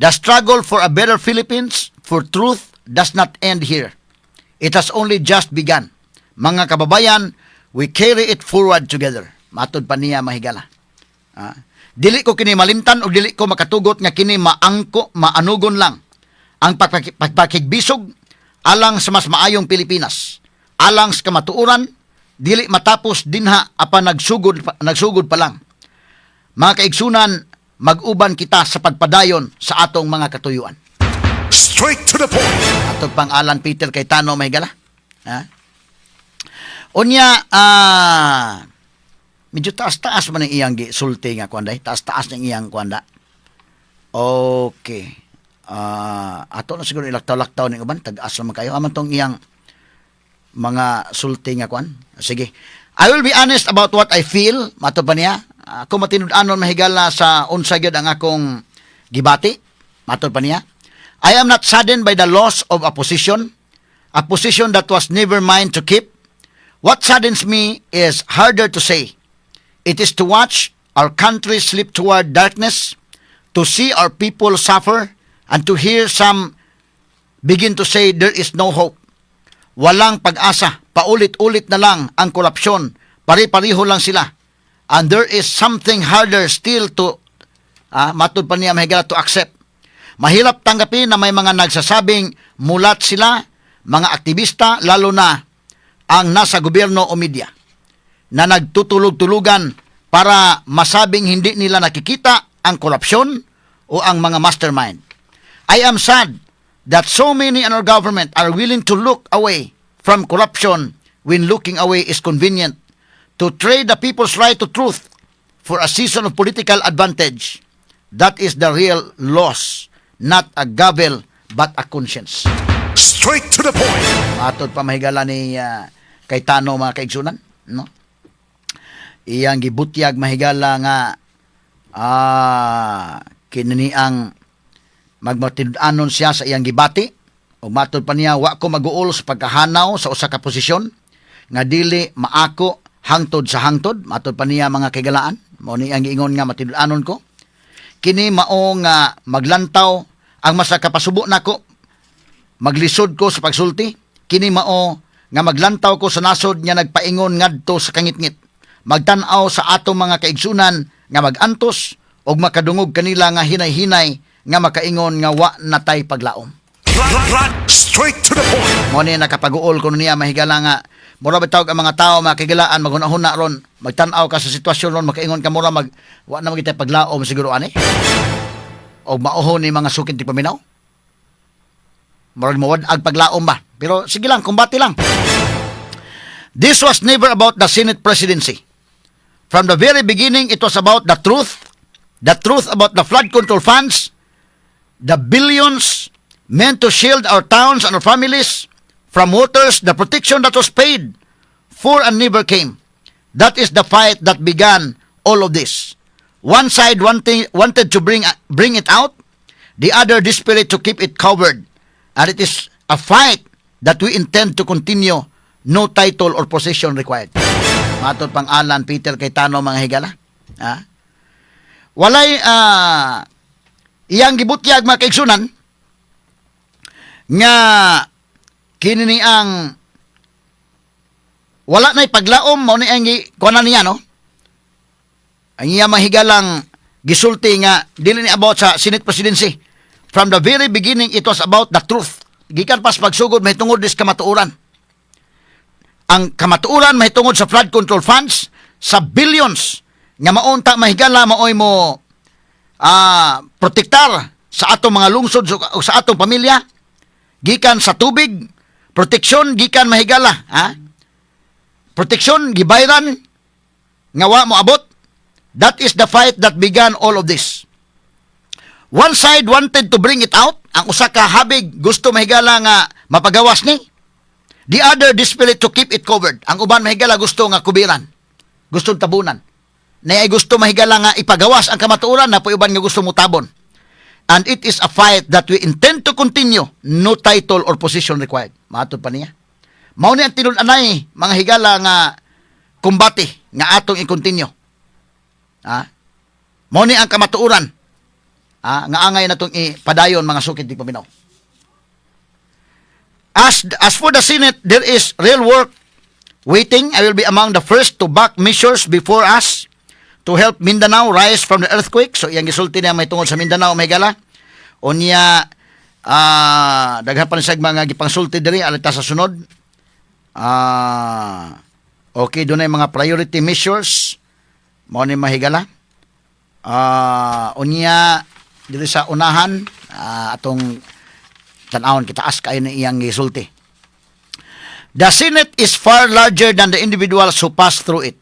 The struggle for a better Philippines, for truth, does not end here. It has only just begun. Mga kababayan, we carry it forward together." Matod pa niya, mahigala. "Dili ko kini malimtan o dili ko makatugot nga kini maangko, maanugon lang. Ang pagpakigbisog alang sa mas maayong Pilipinas, alang sa kamatuoran, dili matapos dinha apan nagsugod pa lang. Mga kaigsunan, mag-uban kita sa pagpadayon sa atong mga katuyuan." Straight to the point. Atong pang Alan Peter Cayetano, mahigala. Ha? Unya, medyo taas-taas man ang iyang sulti nga kuan day. Taas-taas ng iyang kuan da. Okay. Ato na siguro ilaktaw-laktaw ning uban, tag-as naman kayo. Aman tong iyang mga sulti nga kwan. Sige. "I will be honest about what I feel," matod pa niya. "Ako matinud-anon, mahigala, sa unsa gyud ang akong gibati," matod pa niya. "I am not saddened by the loss of a position, a position that was never mine to keep. What saddens me is harder to say. It is to watch our country slip toward darkness, to see our people suffer, and to hear some begin to say there is no hope. Walang pag-asa, paulit-ulit na lang ang korupsyon, pare-pareho lang sila. And there is something harder still to," matod pa niya, mahigala, "to accept. Mahirap tanggapin na may mga nagsasabing mulat sila, mga aktibista, lalo na ang nasa gobyerno o media, na nagtutulog-tulugan para masabing hindi nila nakikita ang korupsyon o ang mga mastermind. I am sad that so many in our government are willing to look away from corruption when looking away is convenient, to trade the people's right to truth for a season of political advantage. That is the real loss, not a gavel but a conscience." Straight to the point. Matod pa, mahigala, ni Cayetano, mga kaigsunan, no? Iyang gibutyag, mahigala, nga kini ang magmatinud-anon siya sa iyang gibati. Ug matod pa niya, "Wa ko mag-uol sa pagkahanaw sa usa ka posisyon nga dili maako hangtod sa hangtod," matod pa niya, mga kaigalaan. Mao ni ang giingon nga matinud-anon ko. "Kini mao nga maglantaw ang masa kapasubo nako, maglisod ko sa pagsulti. Kini mao nga maglantaw ko sa nasod nga nagpaingon ngadto sa kangitngit. Magtan-aw sa atong mga kaigsunan nga magantos ug makadungog kanila nga hinay-hinay nga makaingon nga wa natay paglaom." Straight to the point. Mao ni nakapag-uol kuno niya, mahigala, nga mura bitawg ang mga tao, mga kagilaan, maghuna-huna ron, magtan-aw ka sa sitwasyon ron, makaingon ka mura mag wa na magitay paglaom siguro ani. O mauho ni mga sukit ti paminaw. Murag mawad-ag paglaom ba. Pero sige lang, kumbati lang. "This was never about the Senate presidency. From the very beginning, it was about the truth about the flood control funds, the billions meant to shield our towns and our families from waters, the protection that was paid for and never came. That is the fight that began all of this. One side wanted to bring it out, the other desperate to keep it covered. And it is a fight that we intend to continue, no title or position required." Matod pang Alan Peter Cayetano, mga higala. Ha? Walay iyang gibutyag, mga kaigsunan, nga kini ni ang wala na'y paglaom, mao ni ang kuanan niya, no, ang iya mahigalang gisulti nga dili ni about sa Senate presidency. From the very beginning, it was about the truth. Gikan pas pagsugod mahitungod dis kamatuoran, ang kamatuoran mahitungod sa flood control funds, sa billions nga maunta, mahigala, maoy mo protektar sa atong mga lungsod o sa atong pamilya gikan sa tubig, proteksyon gikan, mahigala, ha, proteksyon gibayran nga wa mo abot. That is the fight that began all of this. One side wanted to bring it out, ang usa ka habig gusto, mahigala, nga mapagawas ni, the other desperate to keep it covered. Ang uban, mahigala, gusto nga kubiran, gusto tabunan na ay gusto, mahigala, nga ipagawas ang kamatuoran na po uban nga gusto mo tabon. And it is a fight that we intend to continue, no title or position required." Matod pa niya. Mao ni ang tinud-anay, mga higala, nga kumbate nga atong i-continue. Ha? Mao ni ang kamatuoran. Ha? Nga angay natong ipadayon, mga sukit di paminaw. As for the Senate, there is real work waiting. I will be among the first to back measures before us to help Mindanao rise from the earthquake." So iyang gisulti niya may tungod sa Mindanao, may gala. Unya daghan pa ni siya mga gipangsulti diri alita sa sunod. Okay, dunay mga priority measures mao ni, mahigala. Unya diri sa unahan, atong tan-awon, kitaas kayo na iyang gisulti. "The Senate is far larger than the individuals who pass through it.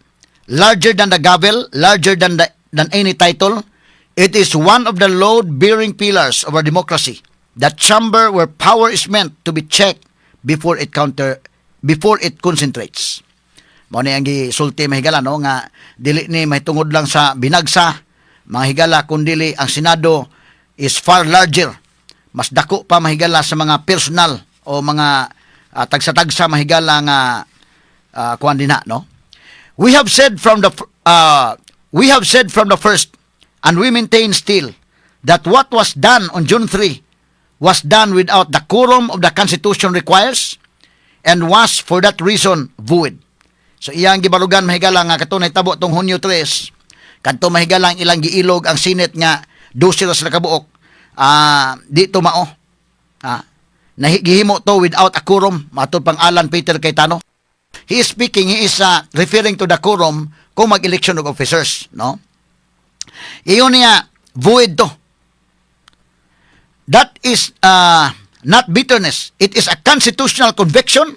Larger than the gavel, larger than any title. It is one of the load-bearing pillars of our democracy." The chamber where power is meant to be checked before it concentrates. Mao ni ang gisulti, mahigala, no, nga dili ni mahitungod lang sa binagsa, mga higala, kundili ang Senado is far larger. Mas dako pa, mahigala, sa mga personal o mga tagsa-tagsa, mahigala, nga kuan dinha, no. We have said from the first and we maintain still that what was done on June 3 was done without the quorum of the Constitution requires and was for that reason void. So iyang gibarugan, mahigala, nga kato nahitabo tong Hunyo 3, kadto, mahigala, ang ilang giilog ang Senate nga 12 ra sila kabuok, di to mao. Nahigihimo to without a quorum, matod pang Alan Peter Cayetano. He is speaking, he is referring to the quorum kung mag-election of officers, no? Iyon niya, void to. That is not bitterness. It is a constitutional conviction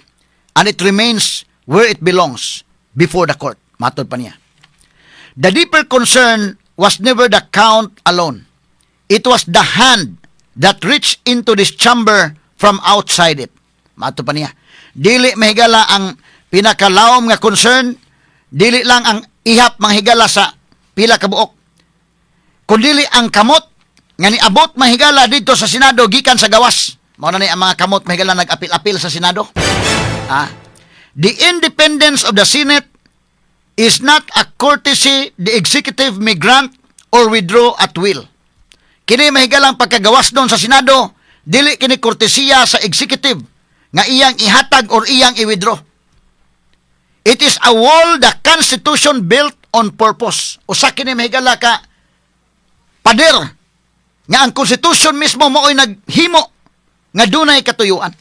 and it remains where it belongs, before the court. Matod pa niya. The deeper concern was never the count alone. It was the hand that reached into this chamber from outside it. Matod pa niya. Dili, mahigala, ang pinakalawom nga concern, dili lang ang ihap, manghigala, sa pila ka buok, kundili ang kamot nga niabot, mahigala, dito sa Senado gikan sa gawas. Mao na ni ang mga kamot, mahigala, nag-apil-apil sa Senado. The independence of the Senate is not a courtesy the executive may grant or withdraw at will. Kini, mahigalang pagkagawas doon sa Senado, dili kini kortesiya sa executive nga iyang ihatag or iyang i-withdraw. It is a wall the Constitution built on purpose. Usa kini, mahigala, ka pader nga ang Constitution mismo mao'y naghimo nga dunay katuyuan.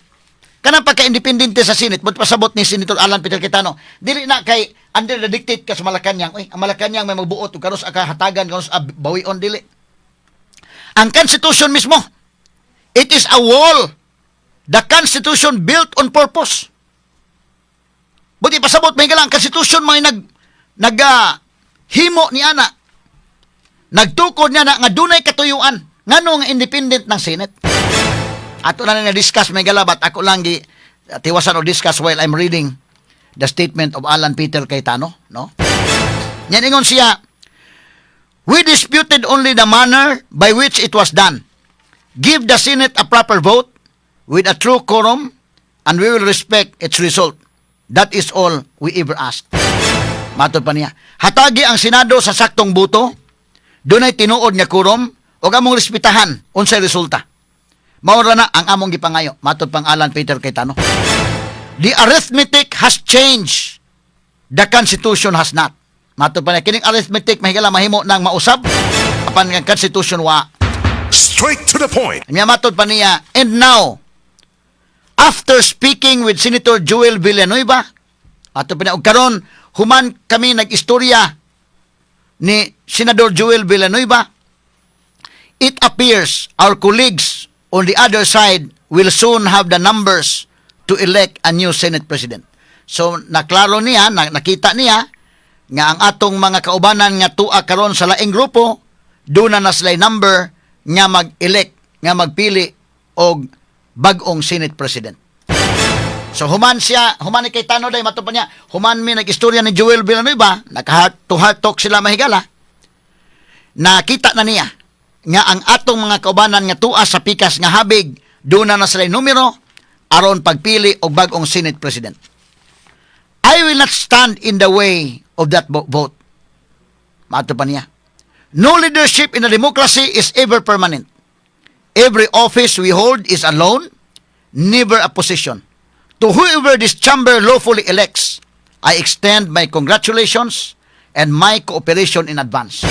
Kanang pagka-independente sa Senate, but pasabot ni Senator Alan Peter Cayetano, dili na kay under the dictate ka sa Malacanang, uy, ang Malacanang may magbuot ug kanus-a ka hatagan, kanus-a bawion, dili. Ang Constitution mismo, it is a wall the Constitution built on purpose. Buti pasabot may ang Constitution may nag nag himo ni ana. Nagtukod niya na nga dunay katuyuan ngano nga independent ng Senate. Ato na na discuss, may galabat ako lang gi tiwasan o discuss while I'm reading the statement of Alan Peter Cayetano, no? Yan ingon siya, "We disputed only the manner by which it was done. Give the Senate a proper vote with a true quorum and we will respect its result. That is all we ever asked." Matod pa niya, hatagi ang Senado sa saktong boto, dunay tinuod nga quorum, ug among respetahan unsay resulta. Mao ra na ang among gipangayo, matod pang Alan Peter Cayetano. "The arithmetic has changed. The Constitution has not." Matod pa niya, kining arithmetic, mahigala, mahimo nang mausab, apan ang Constitution wa. Straight to the point. Nya matod pa niya, "And now, after speaking with Senator Joel Villanueva," ato pa niya, "ug karon human kami nag-istorya ni Senador Joel Villanueva, it appears our colleagues on the other side will soon have the numbers to elect a new Senate President." So naklaro niya, nakita niya nga ang atong mga kaubanan nga tua karon sa laing grupo, duna na sila number nga mag-elect, nga magpili og bag-ong Senate President. So human siya, human ni Cayetano day, matod pa niya, human mi nag-istorya ni Joel Villanueva, naka-heart to heart talk sila, mahigala. Nakita na niya nga ang atong mga kaubanan nga tua sa pikas nga habig, duna na sila numero aron pagpili og bag-ong Senate President. "I will not stand in the way of that vote." Matod pa niya, "No leadership in a democracy is ever permanent. Every office we hold is a loan, never a position. To whoever this chamber lawfully elects, I extend my congratulations and my cooperation in advance."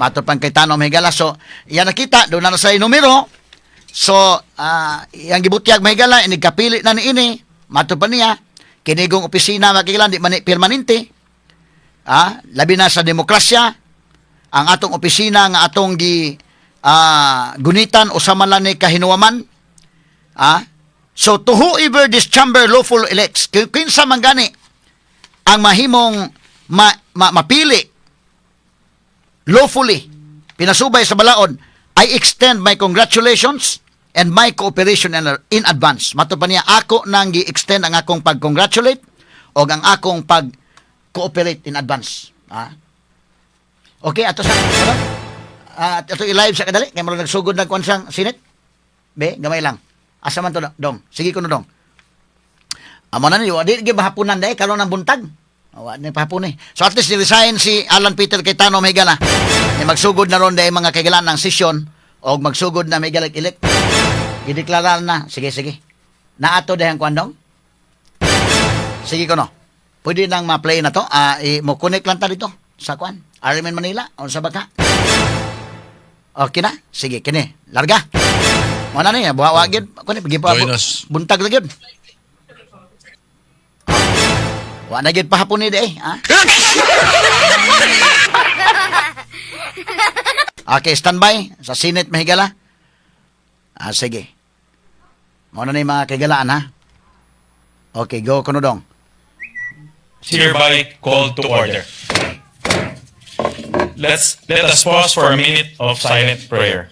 Matod pang Cayetano, mahigala. So, yan nakita, duna na sa numero. So, yang gibutyag, mahigala, inig kapili na ni ini. Matod pa niya, kinigong opisina, makigala, di man ni permanente. Labi na sa demokrasya, ang atong opisina nga atong gi gunitan o sa man lang ni kahinuwaman. So to whoever this chamber lawful elects, kinsa man gani ang mahimong mapili lawfully pinasubay sa balaod, I extend my congratulations and my cooperation in advance. Matod pa niya, ako nang gi-extend ang akong pag-congratulate o ang akong pag-cooperate in advance. Ah. Okay, ato sa ano? Ah, ato i-live sa kadali kay murag nagsugod na kuan sang Senate. Be, gamay lang. Asa man to, dong? Sige kuno, dong. Amo na ni, wa di gyud mahapunan dai karon ang buntag. Wa ni pahapon eh. So at least ni-resign si Alan Peter Cayetano, mga higala. Ni magsugod na ron dai, mga kahigalaan, ng sesyon og magsugod na, mga higala, elect. Gideklarar na. Sige, sige. Naato dahil ang kuan, dong. Sige kuno. Pwede nang ma-play na to. Ah, mo connect lang ta dito sa kuan. RMN Manila o sa baka. Okay na? Sige, kini. Larga. Mo na ni, buha wa gyud. Kuni gipa Join us. buntag ra gyud. Wa na gyud pahapon ni di eh. Ha? Okay, standby sa Senate, mahigala. Ah, sige. Mo na ni, mga kaigalaan, ha. Okay, go kuno, dong. Hereby called to order. Let us pause for a minute of silent prayer.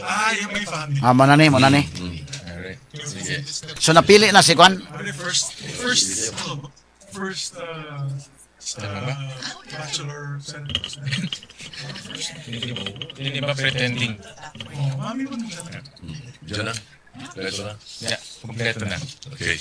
Ah, yung may family. Ah, mo na ni, mo na ni. So napili na si Kwan. First bachelor senator. Hindi ba pretending? Oh, mami mo na. Diyan na. Kompleto na. Yeah, kompleto na. Okay.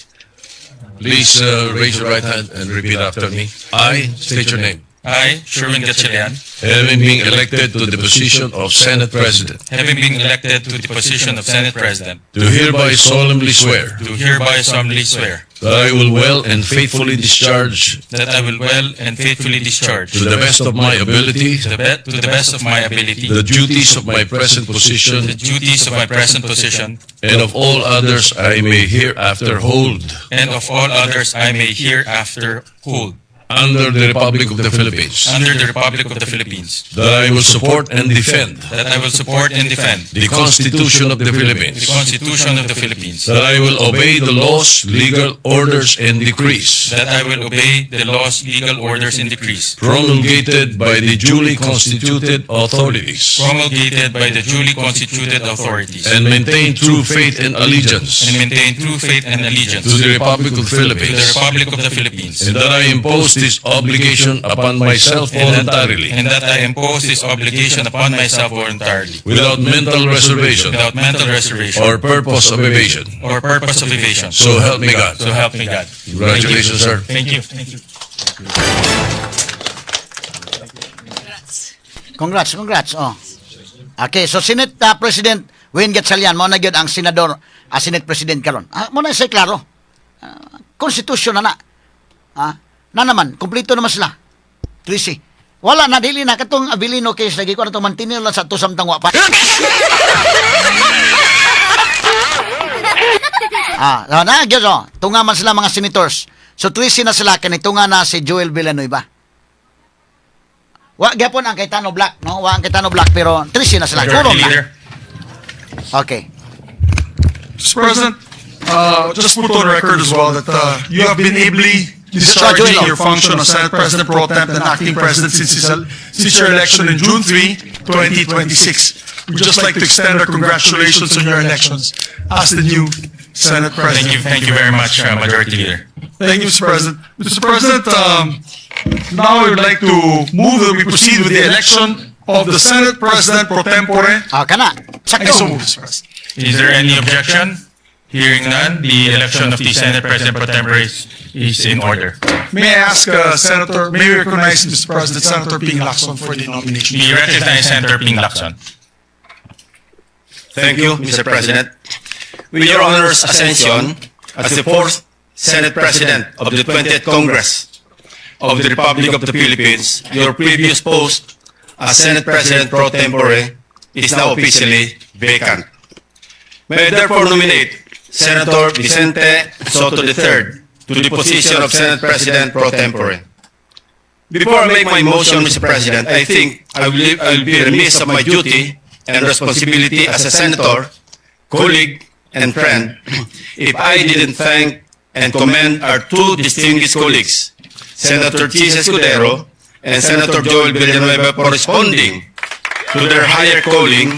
Please raise your right hand and repeat after me. I state your name. I, Sherwin Gatchalian, Having been elected to the position of Senate President, having been elected to the position of Senate President, do hereby solemnly swear do hereby solemnly swear that I will well and faithfully discharge that I will well and faithfully discharge to the best of my ability to the best of my ability the duties of my present position the duties of my present position and of all others I may hereafter hold and of all others I may hereafter hold under the Republic of the Philippines, under the Republic of the Philippines, that I will support and defend that I will support and defend the Constitution of the the Philippines, Constitution of the Philippines, that I will obey the laws, legal orders, and decrees that I will obey the laws, legal orders, and decrees promulgated by the duly constituted authorities promulgated by the duly constituted authorities and maintain true faith and allegiance and maintain true faith and allegiance to the Republic of the to the Philippines, Republic of the Philippines, and that I impose this obligation upon myself voluntarily and that I impose this obligation upon myself voluntarily without mental reservation without mental reservation or purpose of evasion. or purpose of evasion. So help me God. So help me God. Congratulations, sir. Thank you. Thank you. Congrats, congrats. Oh. Okay, so Senate President Win Gatchalian mo na gyud ang senador, Senate President karon. Ah, mo na siya klaro. Ah, constitution na na. Ah, na naman, kumpleto naman sila. 13. Wala na, dili na katong Avelino case lagi ko na itong mantinil lang sa to samtang wa pa. Ah, na gyud oh. Tunga man sila mga senators. So 13 na sila kani tunga na si Joel Villanueva. Wa gyapon ang Cayetano Black, no? Wa ang Cayetano Black pero 13 na sila. Majority Quorum na. Leader. Okay. Mr. President, just put on record as well that you have been ably discharging your function of Senate President Pro Temp and Acting President since your election in June 3, 2026. We'd just like to extend our congratulations on your elections as the new Senate President. Thank you. Thank you very much, Majority Leader. Thank you, Mr. President. Mr. President, now I would like to move that we proceed with the election of the Senate President Pro Tempore. Ah, kana. I so Sakto. move, Mr. President. Is there any objection? Hearing none, the election of the Senate President Pro Tempore is in order. May I ask, Senator, may we recognize, Mr. President, Senator Ping Lacson for the nomination? We recognize Senator Ping Lacson. Thank you, Mr. President. With your honor's ascension as the fourth Senate President of the 20th Congress of the Republic of the Philippines, your previous post as Senate President pro tempore is now officially vacant. May I therefore nominate Senator Vicente Sotto III to the position of Senate President pro tempore. Before I make my motion, Mr. President, I think I will be remiss of my duty and responsibility as a senator, colleague, and friend if I didn't thank and commend our two distinguished colleagues, Senator Chiz Escudero and Senator Joel Villanueva, for responding to their higher calling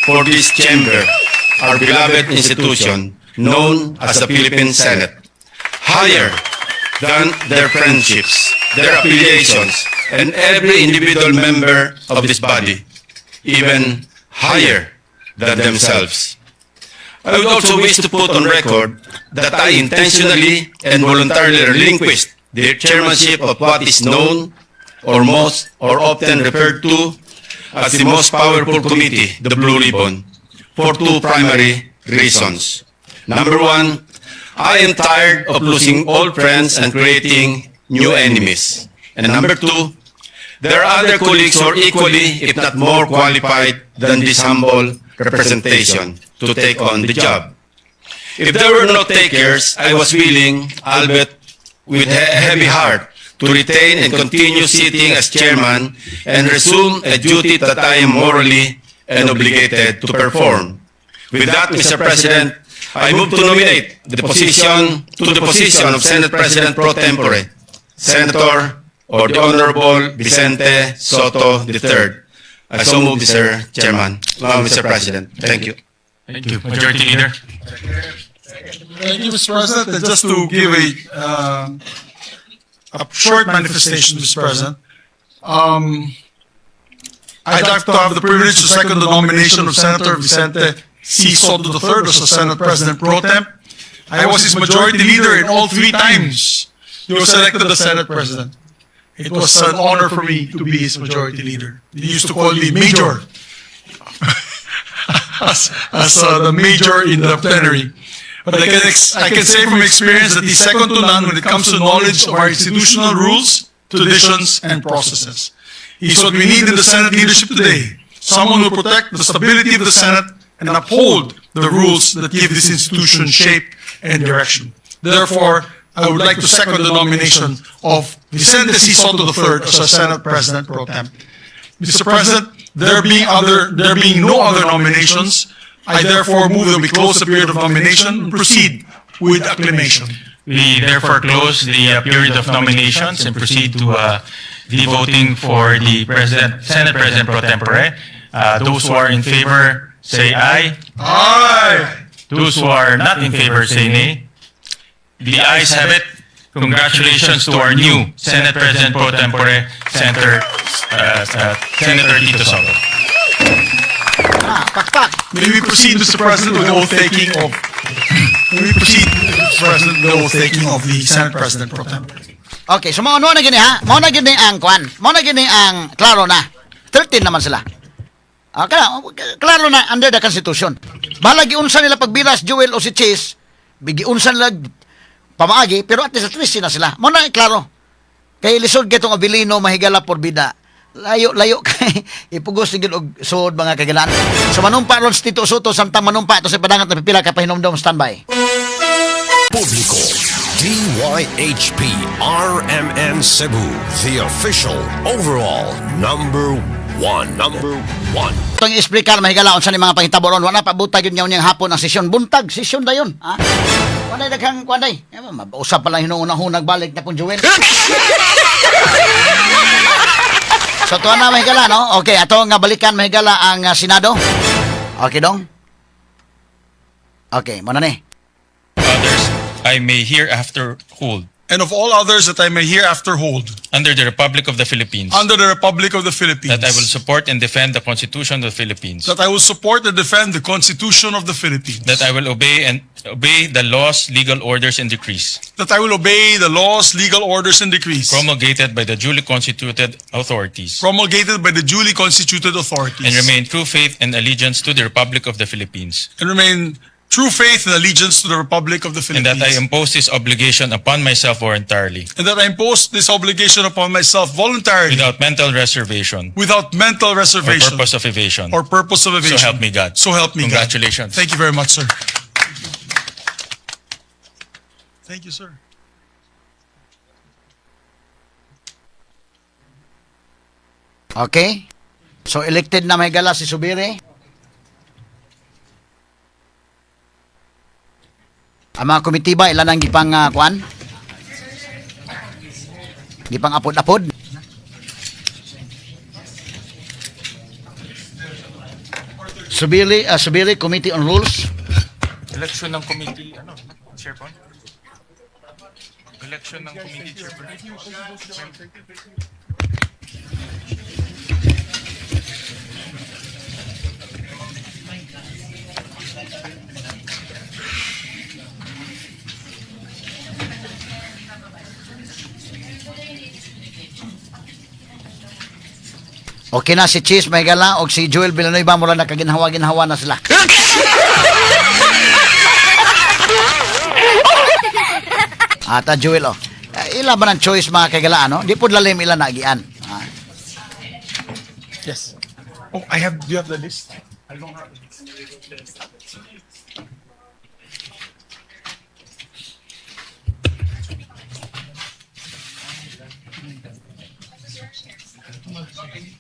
for this chamber, our beloved institution known as the Philippine Senate. Higher than their friendships, their affiliations, and every individual member of this body, even higher than themselves. I would also wish to put on record that I intentionally and voluntarily relinquished the chairmanship of what is known or most or often referred to as the most powerful committee, the Blue Ribbon, for two primary reasons. Number one, I am tired of losing old friends and creating new enemies. And number two, there are other colleagues who are equally, if not more qualified than this humble representation to take on the job. If there were no takers, I was willing, albeit with a heavy heart, to retain and continue sitting as chairman and resume a duty that I am morally and obligated to perform. With that, Mr. President, I move to nominate the position to the position of Senate President pro tempore, Senator or the Honorable Vicente Sotto III. I so move, Mr. Chairman, Mr. President. Thank you. Thank you. Majority Leader. Thank you, Mr. President. And just to give a short manifestation, Mr. President, I'd like to have the privilege to second the nomination of Senator Vicente C. Sotto III as the Senate President Pro Temp. I was his majority leader in all three times he was elected the Senate President. It was an honor for me to be his majority leader. He used to call me Major as the major in the plenary. But I can say from experience that he's second to none when it comes to knowledge of our institutional rules, traditions, and processes. He's what we need in the Senate leadership today. Someone who will protect the stability of the Senate and uphold the rules that give this institution shape and direction. Therefore, I would like to second the nomination of Vicente C. Sotto III as our Senate President Pro Tem. Mr. President, there being no other nominations, I therefore move that we close the period of nomination and proceed with acclamation. We therefore close the period of nominations and proceed to the voting for the President, Senate President pro tempore. Those who are in favor, say aye. Aye! Those who are not in favor, say nay. The ayes have it. Congratulations to our new Senate President pro tempore, Senator Tito Sotto. Ah, pakpak. May we proceed, Mr. President, with the oath taking of, may we proceed, Mr. President, with the oath taking of the Senate President Pro Tempore. Okay, so mao na gini ha. Mao na gini ang kwan. Mao na gini ang klaro na. 13 naman sila. Ah, kaya, klaro na under the Constitution. Bahala giunsa nila pagbiras Joel o si Chiz, giunsa nila pamaagi, pero at least 13 na sila. Mao na klaro. Kay lisod kitong Avelino mahigala por bida. Layo layo kay ipugos ni og suod, mga kagilan. So manumpa ron si Tito Sotto samtang manumpa to sa padangat na pipila ka pahinomdom, standby. Publiko, DYHP RMN Cebu, the official overall number one. Number one. Itong i-explicar, mahigala, unsa ni mga pangitabo ron. Wala pa butag yun nga unyang hapon ang sesyon buntag, sesyon dayon. Ha? Wala daghang kuan day. Eh, mausap pa lang hinuunang balik na kung Joel. So tuwa na, mahigala, no? Okay, ato nga balikan, mahigala, ang Senado. Okay dong. Okay, mao na ni. Others I may hereafter hold And of all others that I may hereafter hold under the Republic of the Philippines. Under the Republic of the Philippines. That I will support and defend the Constitution of the Philippines. That I will support and defend the Constitution of the Philippines. That I will obey the laws, legal orders, and decrees That I will obey the laws, legal orders, and decrees promulgated by the duly constituted authorities promulgated by the duly constituted authorities and remain true faith and allegiance to the Republic of the Philippines. And remain true faith and allegiance to the Republic of the And Philippines. that I impose this obligation upon myself voluntarily And that I impose this obligation upon myself voluntarily without mental reservation without mental or reservation purpose of evasion. Or purpose of evasion. So help me God. So help me God. Congratulations. Thank you very much, sir. Thank you, sir. Okay? So elected na, mahigala, si Zubiri. Ang mga komitiba ilan ang gipang kuan? Gipang apod-apod. Subili Committee on Rules. Election ng committee, ano, chairman? Election ng committee chairman. Okay na si Cheese Mahigala o si Joel Villanueva, mula nakaginhawa-ginhawa na sila. Ata Joel oh. Ila ba ng choice, mga kaigalaan, no? Di po lalim ila nagian. Ah. Yes. Oh, I have. Do you have the list? I don't have the list. Majority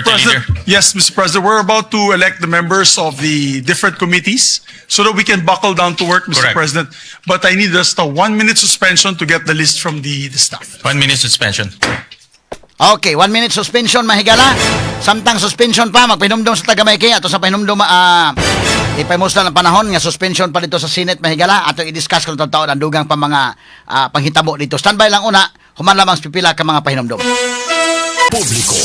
Leader. President, yes, Mr. President, we're about to elect the members of the different committees so that we can buckle down to work, Mr. Correct. President. But I need just a 1-minute suspension to get the list from the staff. 1 minute suspension. Okay, 1 minute suspension, mahigala. Samtang suspension pa, magpahinumdum sa taga-Mayki. Ato sa pahinumdum, ipahimuslan ang panahon nga suspension pa dito sa Senate, mahigala. Ato i-discuss kung taon ang dugang pa mga panghitabo dito. Standby lang una, human lamang sa pipila ka mga pahinumdum. Publiko,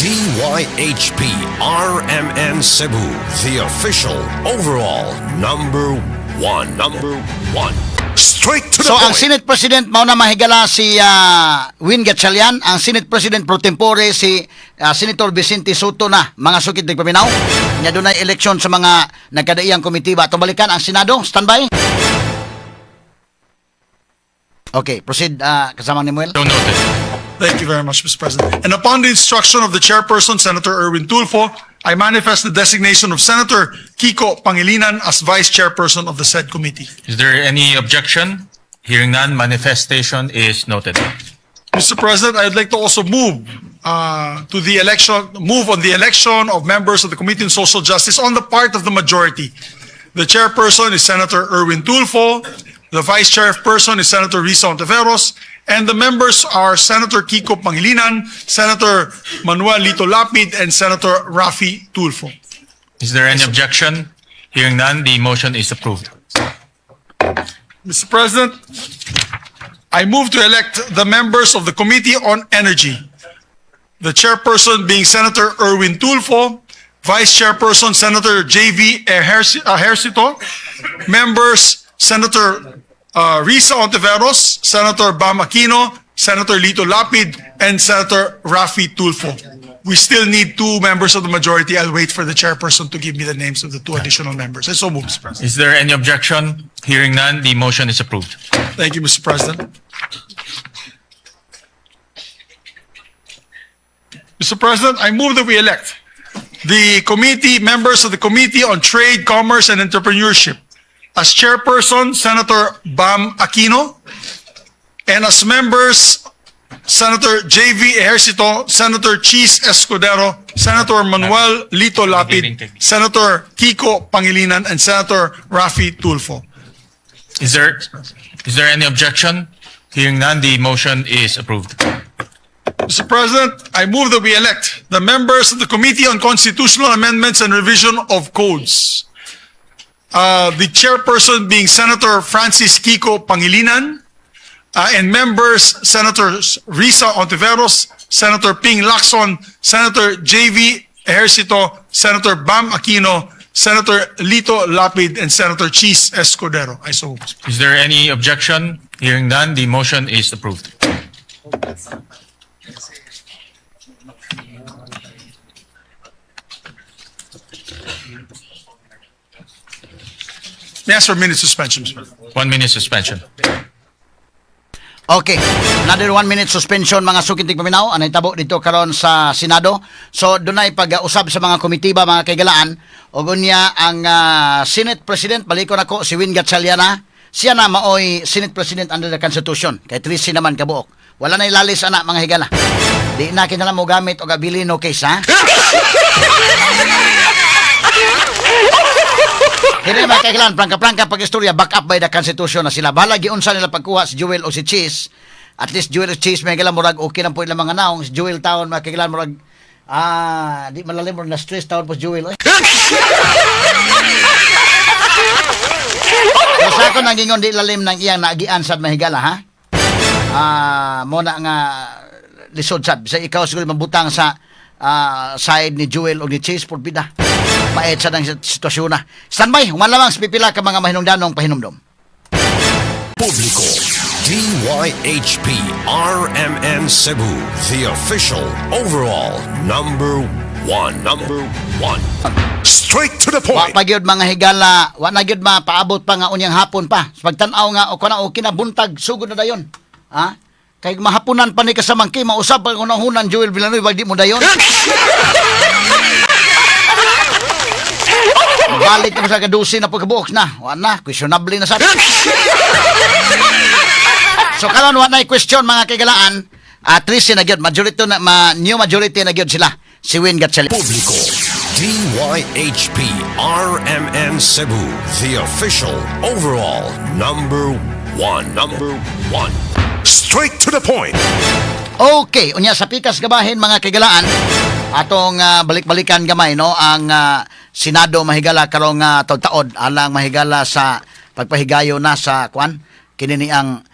DYHP RMN Cebu, the official overall number one. Number one. Straight to the So ang point. Senate President mao na, mahigala, si Win Gatchalian, ang Senate President pro tempore si Senator Vicente Sotto na, mga sukit nagpaminaw. Nya dunay election sa mga nagkadaiyang komitiba. Atong balikan ang Senado, standby. Okay, proceed, kasama ni Muel. So noted. Thank you very much, Mr. President. And upon the instruction of the chairperson, Senator Erwin Tulfo, I manifest the designation of Senator Kiko Pangilinan as vice chairperson of the said committee. Is there any objection? Hearing none, manifestation is noted. Mr. President, I'd like to also move to the election, move on the election of members of the Committee on Social Justice on the part of the majority. The chairperson is Senator Erwin Tulfo, the vice chairperson is Senator Risa Ontiveros, and the members are Senator Kiko Pangilinan, Senator Manuel Lito Lapid, and Senator Rafi Tulfo. Is there any objection? Hearing none, the motion is approved. Mr. President, I move to elect the members of the Committee on Energy. The chairperson being Senator Erwin Tulfo, Vice Chairperson Senator J.V. Ejercito, members Senator Risa Ontiveros, Senator Bam Aquino, Senator Lito Lapid, and Senator Rafi Tulfo. We still need two members of the majority. I'll wait for the chairperson to give me the names of the two additional members. I so move, Mr. President. Is there any objection? Hearing none, the motion is approved. Thank you, Mr. President. Mr. President, I move that we elect the committee, members of the Committee on Trade, Commerce, and Entrepreneurship. As chairperson, Senator Bam Aquino, and as members, Senator J.V. Ejercito, Senator Chiz Escudero, Senator Manuel Lito Lapid, Senator Kiko Pangilinan, and Senator Rafi Tulfo. Is there any objection? Hearing none, the motion is approved. Mr. President, I move that we elect the members of the Committee on Constitutional Amendments and Revision of Codes. The chairperson being Senator Francis Kiko Pangilinan, and members Senators Risa Ontiveros, Senator Ping Lacson, Senator J.V. Ejercito, Senator Bam Aquino, Senator Lito Lapid, and Senator Chiz Escudero. I so move. Is there any objection? Hearing none, the motion is approved. May I ask for a minute suspension, Mr. President? 1 minute suspension. Okay. Another 1 minute suspension, mga sukintig paminaw. Ang nahitabo dito karon sa Senado. So dunay pag-usab sa mga komitiba, mga kaigalaan. O unya ang Senate President, balikon ako si Win Gatchalian. Siya na maoy Senate President under the Constitution. Kay 13 naman kabuok. Wala na ilalis ana, mga higala. Di na kinahanglan mo gamit og Abilino case, ha. Kini, mga kahigalaan, prangka-prangka pag-istorya, back up by the Constitution na sila. Bahala giunsa nila pagkuha si Joel o si Chiz. At least Joel o Chiz, mga kahigalaan, murag okay lang po ilang mga naong. Si Joel taon, mga kahigalaan, murag, di malalim, murag na stress taon po si Joel. Oy. Pero sa ako nangingon, di lalim ng iyang naagian sa mahigala, ha? Mo na nga lisod sad. Sa ikaw siguro mabutang sa side ni Joel o ni Chiz, por bida. Pait sa ng sitwasyon na. Standby, human lamang sa pipila ka mga mahinungdanong pahinumdom. Publiko, DYHP RMN Cebu, the official overall number one. Number one. Straight to the Wa point. pa gyud, mga higala, wa na gyud mapaabot pa nga unyang hapon pa. Sa pagtan-aw nga o kana okay na buntag, sugod na dayon. Ha? Kay mahapunan pa ni kasamangki, mausab ang unahunan Joel Villanueva, di mo dayon. Balik na sa kadusi na pagkabuok na. Wa na, questionable na sa. So karon wa na question, mga kaigalaan. At least na gyud majority na ma, new majority na gyud sila. Si Win Gatchalian. Publiko, DYHP RMN Cebu, the official overall number one. Number one. Straight to the point. Okay, unya sa pikas gabahin, mga kaigalaan, atong balik-balikan gamay, no, ang Senado, mahigala, karong taod-taod alang mahigala sa pagpahigayo na sa kwan kini ni ang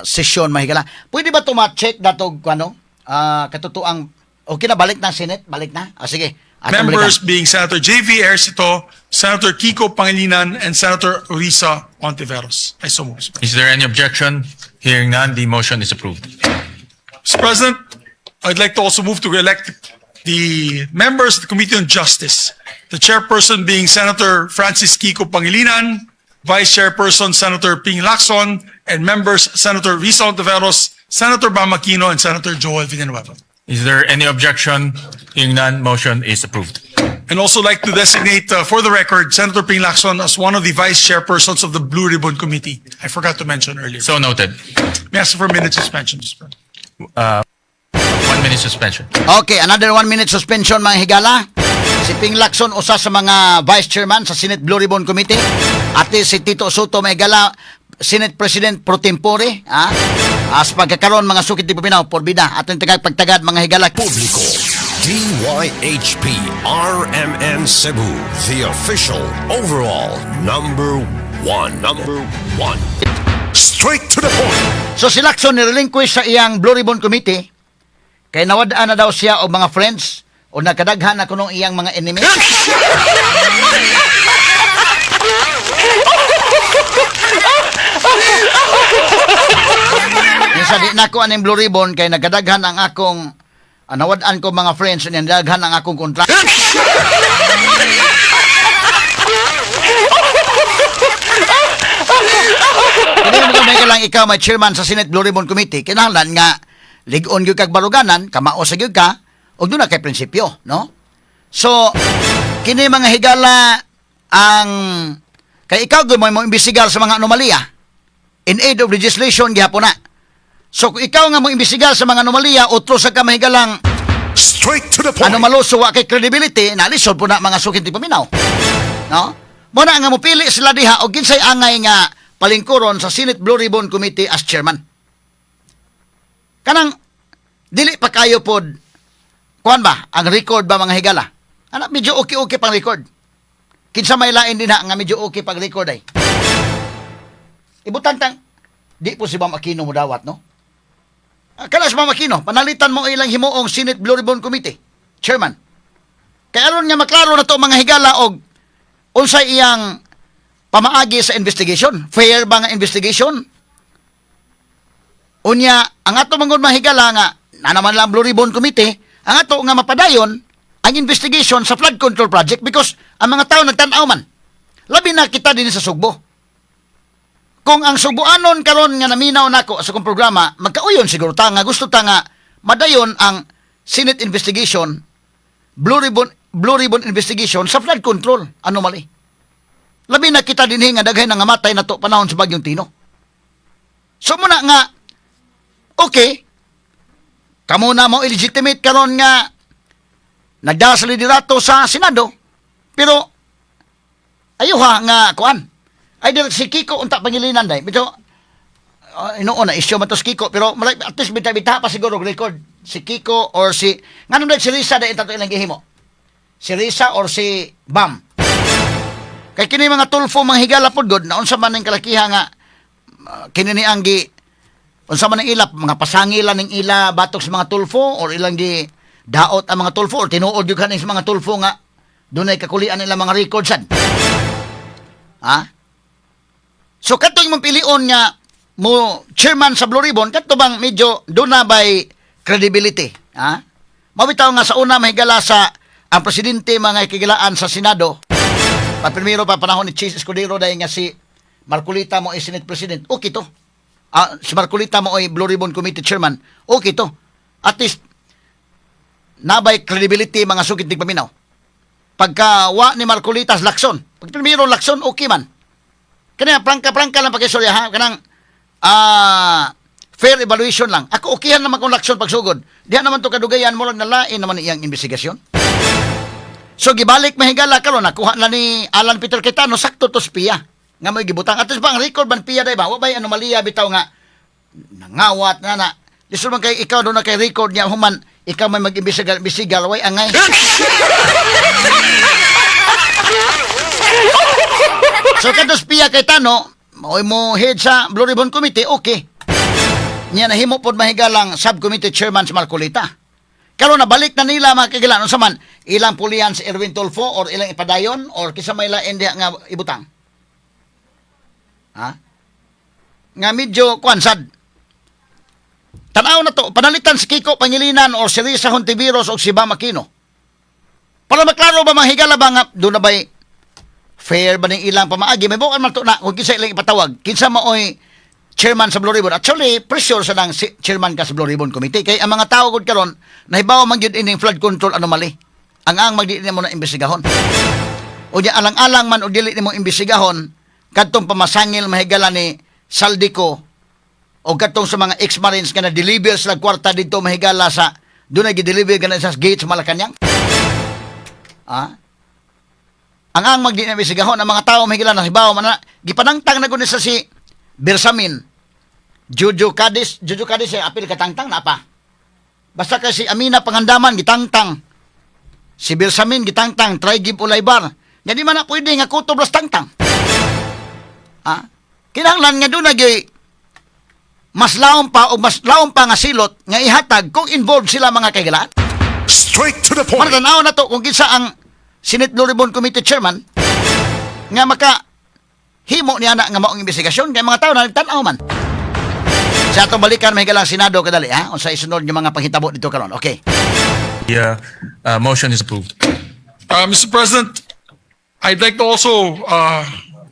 sesyon, mahigala. Pwede ba to ma-check datog kwan, no? Katotoang okay na balik na Senate, balik na. Ah, sige. Atong Members balikan. Being Senator J.V. Ejercito, Senator Kiko Pangilinan, and Senator Risa Hontiveros. I so move, Mr. President. Is there any objection? Hearing none, the motion is approved. Mr. President, I'd like to also move to elect the members of the Committee on Justice. The chairperson being Senator Francis Kiko Pangilinan, Vice Chairperson Senator Ping Lacson, and members Senator Risa Hontiveros, Senator Bam Aquino, and Senator Joel Villanueva. Is there any objection? Hearing none, motion is approved. And also like to designate, for the record, Senator Ping Lacson as one of the vice chairpersons of the Blue Ribbon Committee. I forgot to mention earlier. So noted. May I ask for a minute suspension, Mr. President? 1 minute suspension. Okay, another 1 minute suspension, mga higala. Si Ping Lacson, usa sa mga vice chairman sa Senate Blue Ribbon Committee. At si Tito Sotto, mga higala, Senate President pro tempore. Ha? As pagkakaroon, mga sukit di Pinaw, porbida. Atong tagag pagtagad, mga higala. Publiko, DYHP RMN Cebu, the official overall number one. Number one. Straight to the point. So si Lacson ni-relinquish sa iyang Blue Ribbon Committee kay nawad-an na daw siya og mga friends o nakadaghan na kunong iyang mga enemy. Minsa di nako aning Blue Ribbon kay nagkadaghan ang akong nawad-an ko mga friends nya daghan ang akong kontra. Hindi mo may lang ikaw may chairman sa Senate Blue Ribbon Committee, kinahanglan nga lig-on gyud kag baruganan, kamao sa gyud ka, ug duna kay prinsipyo, no? So, kini, mga higala, ang kay ikaw gyud mo imbestigar sa mga anomalya in aid of legislation gihapon na. So kung ikaw nga mo imbestigar sa mga anomalya, otro sa ka mahigalang Straight to the point. anomaloso, wa kay credibility, nalisod po na, mga sukin ti paminaw. No? Mo na nga mopili sila diha og kinsay angay nga palingkuron sa Senate Blue Ribbon Committee as chairman. Kanang dili pa kayo pod kuan ba ang record ba, mga higala? Ana medyo okay-okay pang record. Kinsa may lain din ha nga medyo okay pang record ay. Ibutang tang di po si Bam Aquino mo dawat, no? Ah, kana si Bam Aquino, panalitan mo ilang himuong Senate Blue Ribbon Committee chairman. Kay aron nga maklaro na to, mga higala, og unsay iyang pamaagi sa investigation. Fair ba nga investigation? Unya, ang ato manggod, mahigala, nga na naman lang Blue Ribbon Committee, ang ato nga mapadayon ang investigation sa flood control project because ang mga tao nagtan-aw man. Labi na kita din sa Sugbo. Kung ang Sugboanon karon nga naminaw nako sa akong programa, magkauyon siguro ta nga gusto ta nga madayon ang Senate investigation, Blue Ribbon investigation sa flood control anomaly. Labi na kita dinhi nga daghay nga matay na to panahon sa Bagyong Tino. So muna nga okay, kamo na mo illegitimate karon nga nagdala sa liderato sa Senado, pero Ayuha nga kuan. Either si Kiko unta Pangilinan day. Medyo inuon na issue man to si Kiko, pero malay, at least bita-bita pa siguro og record si Kiko or si nganong dahil si Risa dahil tato ilang gihimo. Si Risa or si Bam. Kay kini mga Tulfo, mga higala pod god na unsa man ning kalakiha nga kini ni ang gi unsa man ang ila mga pasangila ning ila batok sa mga Tulfo or ilang gi daot ang mga Tulfo or tinuod gyud kaning sa mga Tulfo nga dunay kakulian nila mga records sad. Ha? So kadto imong pilion nga mo chairman sa Blue Ribbon, kadto bang medyo duna by credibility, ha? Mabitaw nga sa una, mahigala, sa ang presidente, mga higalaan, sa Senado pa primero pa panahon ni Chiz Escudero dahil nga si Marcoleta mo ay Senate President. Okay to. Ah, si Marcoleta mo ay Blue Ribbon Committee Chairman. Okay to. At least nabay credibility mga sukit tig paminaw. Pagka wa ni Marcoleta, Lacson. Pag primero Lacson, okay man. Kanya prangka-prangka lang pakisurya ha, kanang fair evaluation lang. Ako, okayhan naman kung Lacson pagsugod. Diha naman to kadugayan mo lang nalain naman iyang investigasyon. So gibalik, mahigala, karon nakuha na ni Alan Peter Cayetano, sakto to Pia nga may gibutang. At least ba ang record man Pia day ba? Wa bay anomalya bitaw nga nangawat na na. Lisod man kay ikaw doon na kay record niya human ikaw may mag-imbestigal imbestigal way angay. So kadto Pia Cayetano mao'y mo head sa Blue Ribbon Committee, okay. Niya nahimo pod, mahigalang, subcommittee chairman sa Marcoleta. Karon nabalik na nila, mga kagilan, unsa man ilang pulihan si Erwin Tulfo or ilang ipadayon or kinsa may lain diha nga ibutang. Ha? Nga medyo kuan sad. Tanaw na to, panalitan si Kiko Pangilinan or si Risa Hontiveros o si Bam Aquino. Para maklaro ba, mga higala ba, nga doon na ba'y fair ba ning ilang pamaagi? May bukan man to na kung kinsa ilang ipatawag, kinsa maoy chairman sa Blue Ribbon. Actually, pressure sa nang si chairman ka sa Blue Ribbon Committee. Kay ang mga tao gud karon nahibaw man gyud ining flood control anomaly. Ang magdi nimo na imbestigahon. O di alang-alang man o dili nimo imbestigahon kadtong pamasangil, mahigala, ni Zaldy Co o kadtong sa mga ex-marines nga na-deliver sila kwarta dito, mahigala, sa doon ay gi-deliver gana sa gate sa Malacanang. Ah? Ang magdi na imbestigahon ang mga tao, mahigala, nahibaw man na gipanangtang na gud ni sa si Bersamin, Jojo Cadiz, Jojo Cadiz ay apil katangtang na pa. Basta kasi Amina Pangandaman gitangtang. Si Bersamin gitangtang, try give Olaybar. Nga di man na pwede nga kutob las tangtang. Ah? Kinahanglan nga doon nagi mas laom pa o mas laom pa nga silot nga ihatag kung involved sila, mga kahigalaan. Straight to the point. Para tanaw na to kung kinsa ang Senate Blue Ribbon Committee Chairman nga maka himo niya na nga maong investigasyon kay mga tao na nagtan-aw man. Sa atong balikan, mahigala, Senado kadali ha unsa isunod nga mga panghitabo dito karon. Okay. The motion is approved. Mr. President, I'd like to also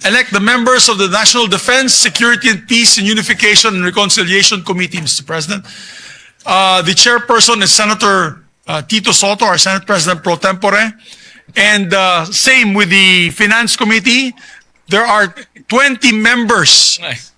elect the members of the National Defense, Security and Peace and Unification and Reconciliation Committee, Mr. President. The chairperson is Senator Tito Sotto, our Senate President pro tempore. And same with the Finance Committee. There are 20 members. Nice.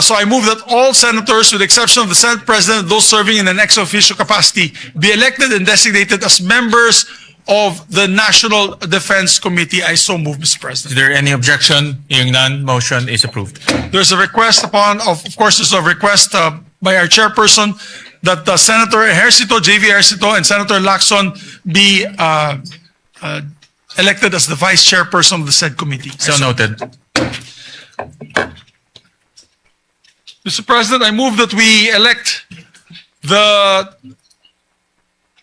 So I move that all senators, with the exception of the Senate President, those serving in an ex officio capacity, be elected and designated as members of the National Defense Committee. I so move, Mr. Is President. There any objection? Hearing none, motion is approved. There's a request upon, of course, there's a request by our chairperson that Senator Ejercito, JV Ejercito, and Senator Lacson be elected as the vice chairperson of the said committee. So noted. Mr. President, I move that we elect the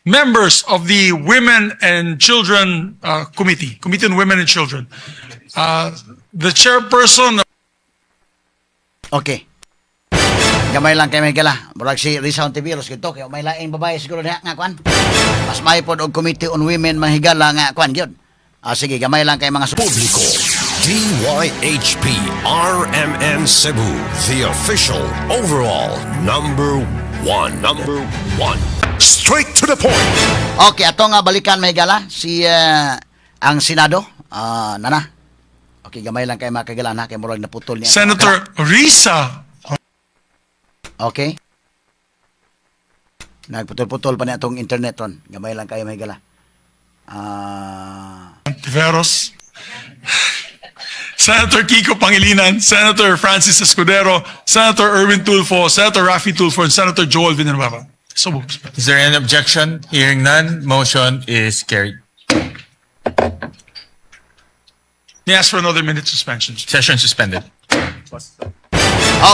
members of the Women and Children Committee, Committee on Women and Children. The chairperson Okay. Gamay lang kay mahigala. Murag si Risa Hontiveros gito kay may laing babae siguro diha nga kuan. Mas may pod og Committee on Women, mahigala, nga kuan gyud. Ah, sige, gamay lang kay mga Publiko. DYHP RMN Cebu, the official overall number one. Number one. Straight to the point. Okay, ato nga balikan, mahigala, si ang Senado. Ah, nana. Okay, gamay lang kay mga kagala na kay murag naputol niya. Senator Risa Okay. Nagputol-putol pa niya atong internet ron. Gamay lang kayo, mahigala. Ah, Hontiveros. Senator Kiko Pangilinan, Senator Francis Escudero, Senator Erwin Tulfo, Senator Raffy Tulfo, and Senator Joel Villanueva. So moved, Mr. President. Is there any objection? Hearing none, motion is carried. May I ask for another minute suspension? Session suspended.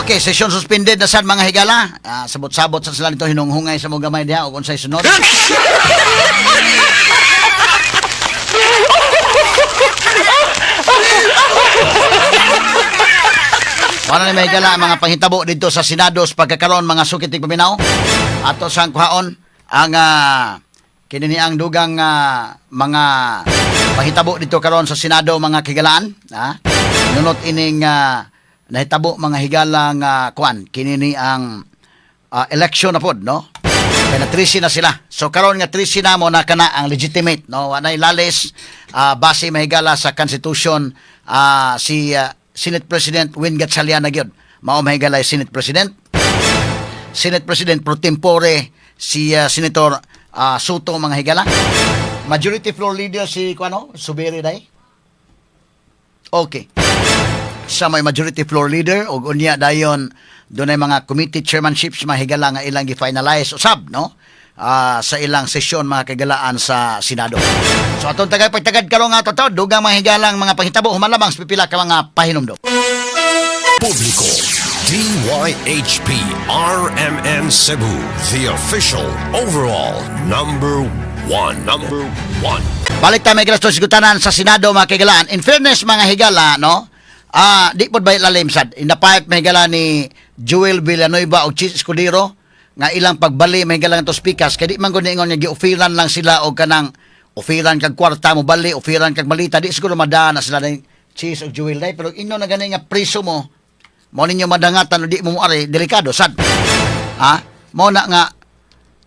Okay, session suspended na sad, mga higala. Ah, sabot-sabot sa sila nito hinunghungay sa mga gamay diha o kung sa'y sunod. Wala ni mga higala ang mga panghitabo dito sa Senado sa pagkakaroon, mga sukit paminaw. Ato sang kuhaon ang kini ang dugang mga panghitabo dito karon sa Senado, mga kigalaan. Ha? Nunot ining nahitabo, mga higala, nga kuan kini ni ang election na pod, no? Kay na 13 na sila. So karon nga 13 na mo na kana ang legitimate, no? Wa lalis base, mahigala, sa constitution, si Senate President Win Gatchalian na gyud. Mao, mahigala, Senate President. Senate President pro tempore si Senator Sotto, mga higala. Majority Floor Leader si kuano, Zubiri day. Okay. Sa may Majority Floor Leader ug unya dayon dunay mga committee chairmanships, mga higala, nga ilang gi-finalize usab, no, sa ilang sesyon, mga kagalaan, sa Senado. So atong tagay pagtagad karon nga to dugang mga higalang mga panghitabo human lamang sa pipila ka mga pahinumdom. Publiko. DYHP RMN Cebu, the official overall number one. Number one. Balik tayo may sa sigutanan sa Senado, mga kagalaan. In fairness, mga higala, no? Di pod ba lalim sad. Inapayat, mga higala, ni Joel Villanueva o Chiz Escudero nga ilang pagbali, mga higala, nga speakers kay di man gud ingon nga gi-offeran lang sila og kanang offeran kag kwarta mo bali, offeran kag malita, di siguro madaan na sila ni Chiz og Joel day, pero ingon na gani nga preso mo mo ninyo madangatan o di mo moari, delikado sad. Ha? Mo na nga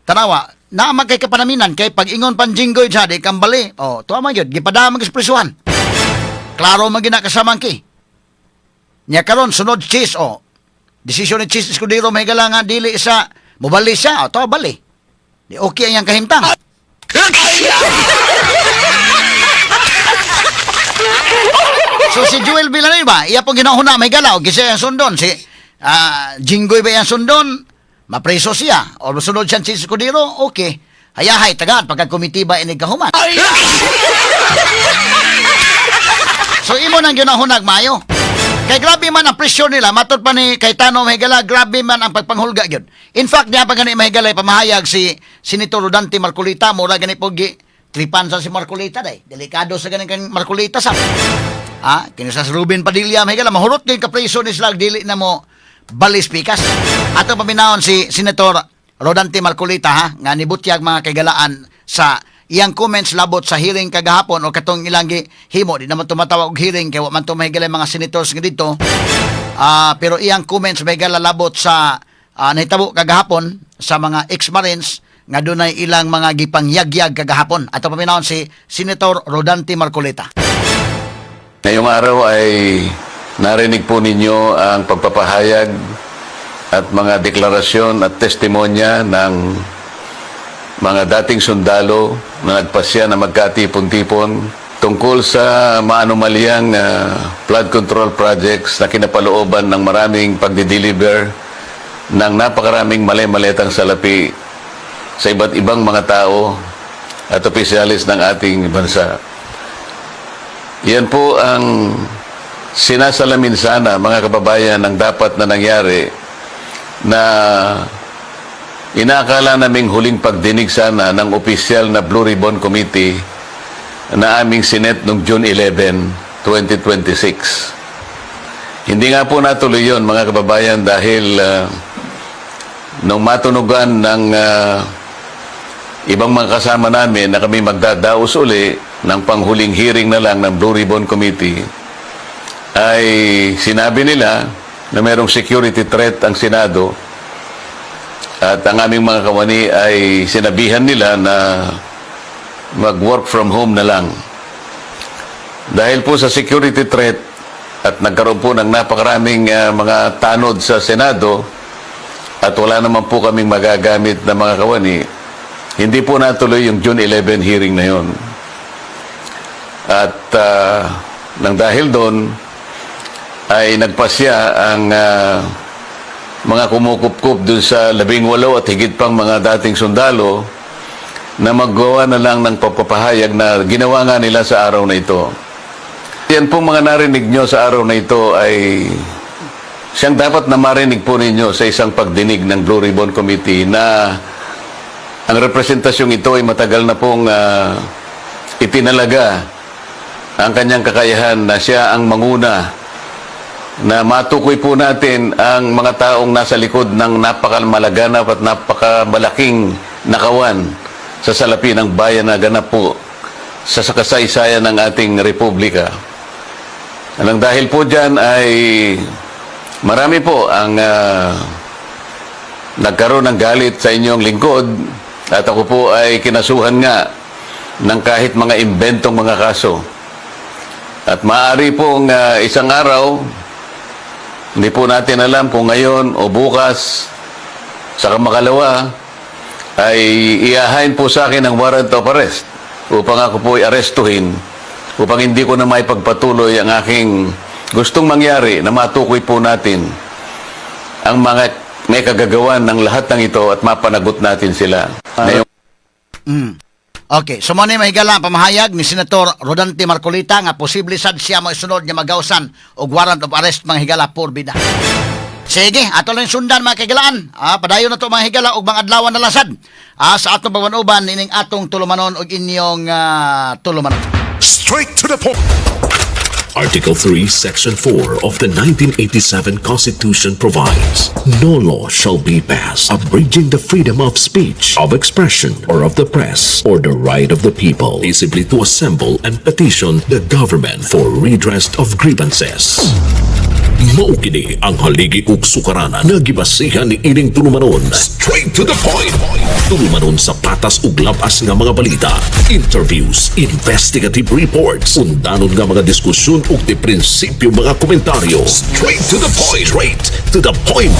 tanawa, naa man kay kapanaminan kay pag ingon pan Jinggoy sa di kambali. Oh, tuwa man gyud gipadama man prisuhan. Klaro man gina kasamang ki. Nya karon sunod Chiz, oh. Desisyon ni Chiz Escudero, may nga dili sa mobali siya, oh, tuwa bali. Di okay ang iyang kahimtang. So si Joel Villanueva, iya pong ginahuna may galaw, gisa ang sundon si Jinggoy ba iyang sundon? Mapreso siya. O sunod siya si Escudero, okay. Hayahay, tagaan, pagka komite ba inig kahuman. So imo nang ginahunag maayo. Kay grabe man ang presyon nila, matod pa ni Cayetano, mahigala, grabe man ang pagpanghulga gyud. In fact, niya pa gani, mahigala, pamahayag si Senator Rodante Marcoleta, mura gani po gi tripan sa si Marcoleta day. Delikado sa ganing kang Marcoleta sa. Kini sa Ruben Padilla, mahigala, mahurot gyud kapreso ni sila dili na mo balis pikas. Ato paminahon si Senator Rodante Marcoleta, ha, nga nibutyag, mga kaigalaan, sa iyang comments labot sa hearing kagahapon o katong ilang himo, di naman tumatawag og hearing kay wa man to mahigala mga senators nga dito. Pero iyang comments, mahigala, labot sa nahitabo kagahapon sa mga ex-marines nga dunay ilang mga gipangyagyag kagahapon. Ato paminahon si Senator Rodante Marcoleta. Ngayong araw ay narinig po ninyo ang pagpapahayag at mga deklarasyon at testimonya ng mga dating sundalo na nagpasya na magkatipon-tipon tungkol sa maanomalyang flood control projects na kinapalooban ng maraming pagdi-deliver ng napakaraming mali-maletang salapi sa iba't ibang mga tao at opisyalis ng ating bansa. Yan po ang sinasalamin sana, mga kababayan, ng dapat na nangyari na inaakala naming huling pagdinig sana ng opisyal na Blue Ribbon Committee na aming sinet noong June 11, 2026. Hindi nga po natuloy yun, mga kababayan, dahil nung matunugan ng ibang mga kasama namin na kami magdadaos uli ng panghuling hearing na lang ng Blue Ribbon Committee, ay sinabi nila na mayroong security threat ang Senado at ang aming mga kawani ay sinabihan nila na mag-work from home na lang. Dahil po sa security threat at nagkaroon po ng napakaraming mga tanod sa Senado at wala naman po kaming magagamit na mga kawani, hindi po natuloy yung June 11 hearing na yon. At nang dahil doon, ay nagpasya ang mga kumukupkup dun sa 18 at higit pang mga dating sundalo na maggawa na lang ng pagpapahayag na ginawa nga nila sa araw na ito. Yan pong mga narinig nyo sa araw na ito ay siyang dapat na marinig po ninyo sa isang pagdinig ng Blue Ribbon Committee na ang representasyong ito ay matagal na pong itinalaga ang kanyang kakayahan na siya ang manguna na matukoy po natin ang mga taong nasa likod ng napakamalaganap at napakamalaking nakawan sa salapi ng bayan na ganap po sa kasaysayan ng ating republika. Anang dahil po dyan ay marami po ang nagkaroon ng galit sa inyong lingkod at ako po ay kinasuhan nga ng kahit mga imbentong mga kaso. At maaari pong isang araw, hindi po natin alam kung ngayon o bukas, sa kamakalawa, ay iyahain po sa akin ang warrant of arrest upang ako po ay arestuhin upang hindi ko na maipagpatuloy ang aking gustong mangyari na matukoy po natin ang mga may kagagawan ng lahat ng ito at mapanagot natin sila. Ngayon, Okay, so mo ni, mga higala, ang pamahayag ni Senator Rodante Marcoleta nga posible sad siya mo isunod nga magawsan og warrant of arrest, mga higala, por bida. Sige, ato lang sundan, mga kahigalaan. Padayon na to, mga higala, og mga adlaw na lasad. Sa atong pagbanuban ining atong tulumanon og inyong tulumanon. Straight to the point. Article 3, Section 4 of the 1987 Constitution provides, "No law shall be passed abridging the freedom of speech, of expression, or of the press, or the right of the people peaceably to assemble and petition the government for redress of grievances." Mao kini ang haligi ug sukaranan nga gibasihan ni ining tulumanon. Straight to the point. Tulumanon sa patas ug labas nga mga balita, interviews, investigative reports, undanon nga mga diskusyon ug di prinsipyo mga komentaryo. Straight to the point. Straight to the point.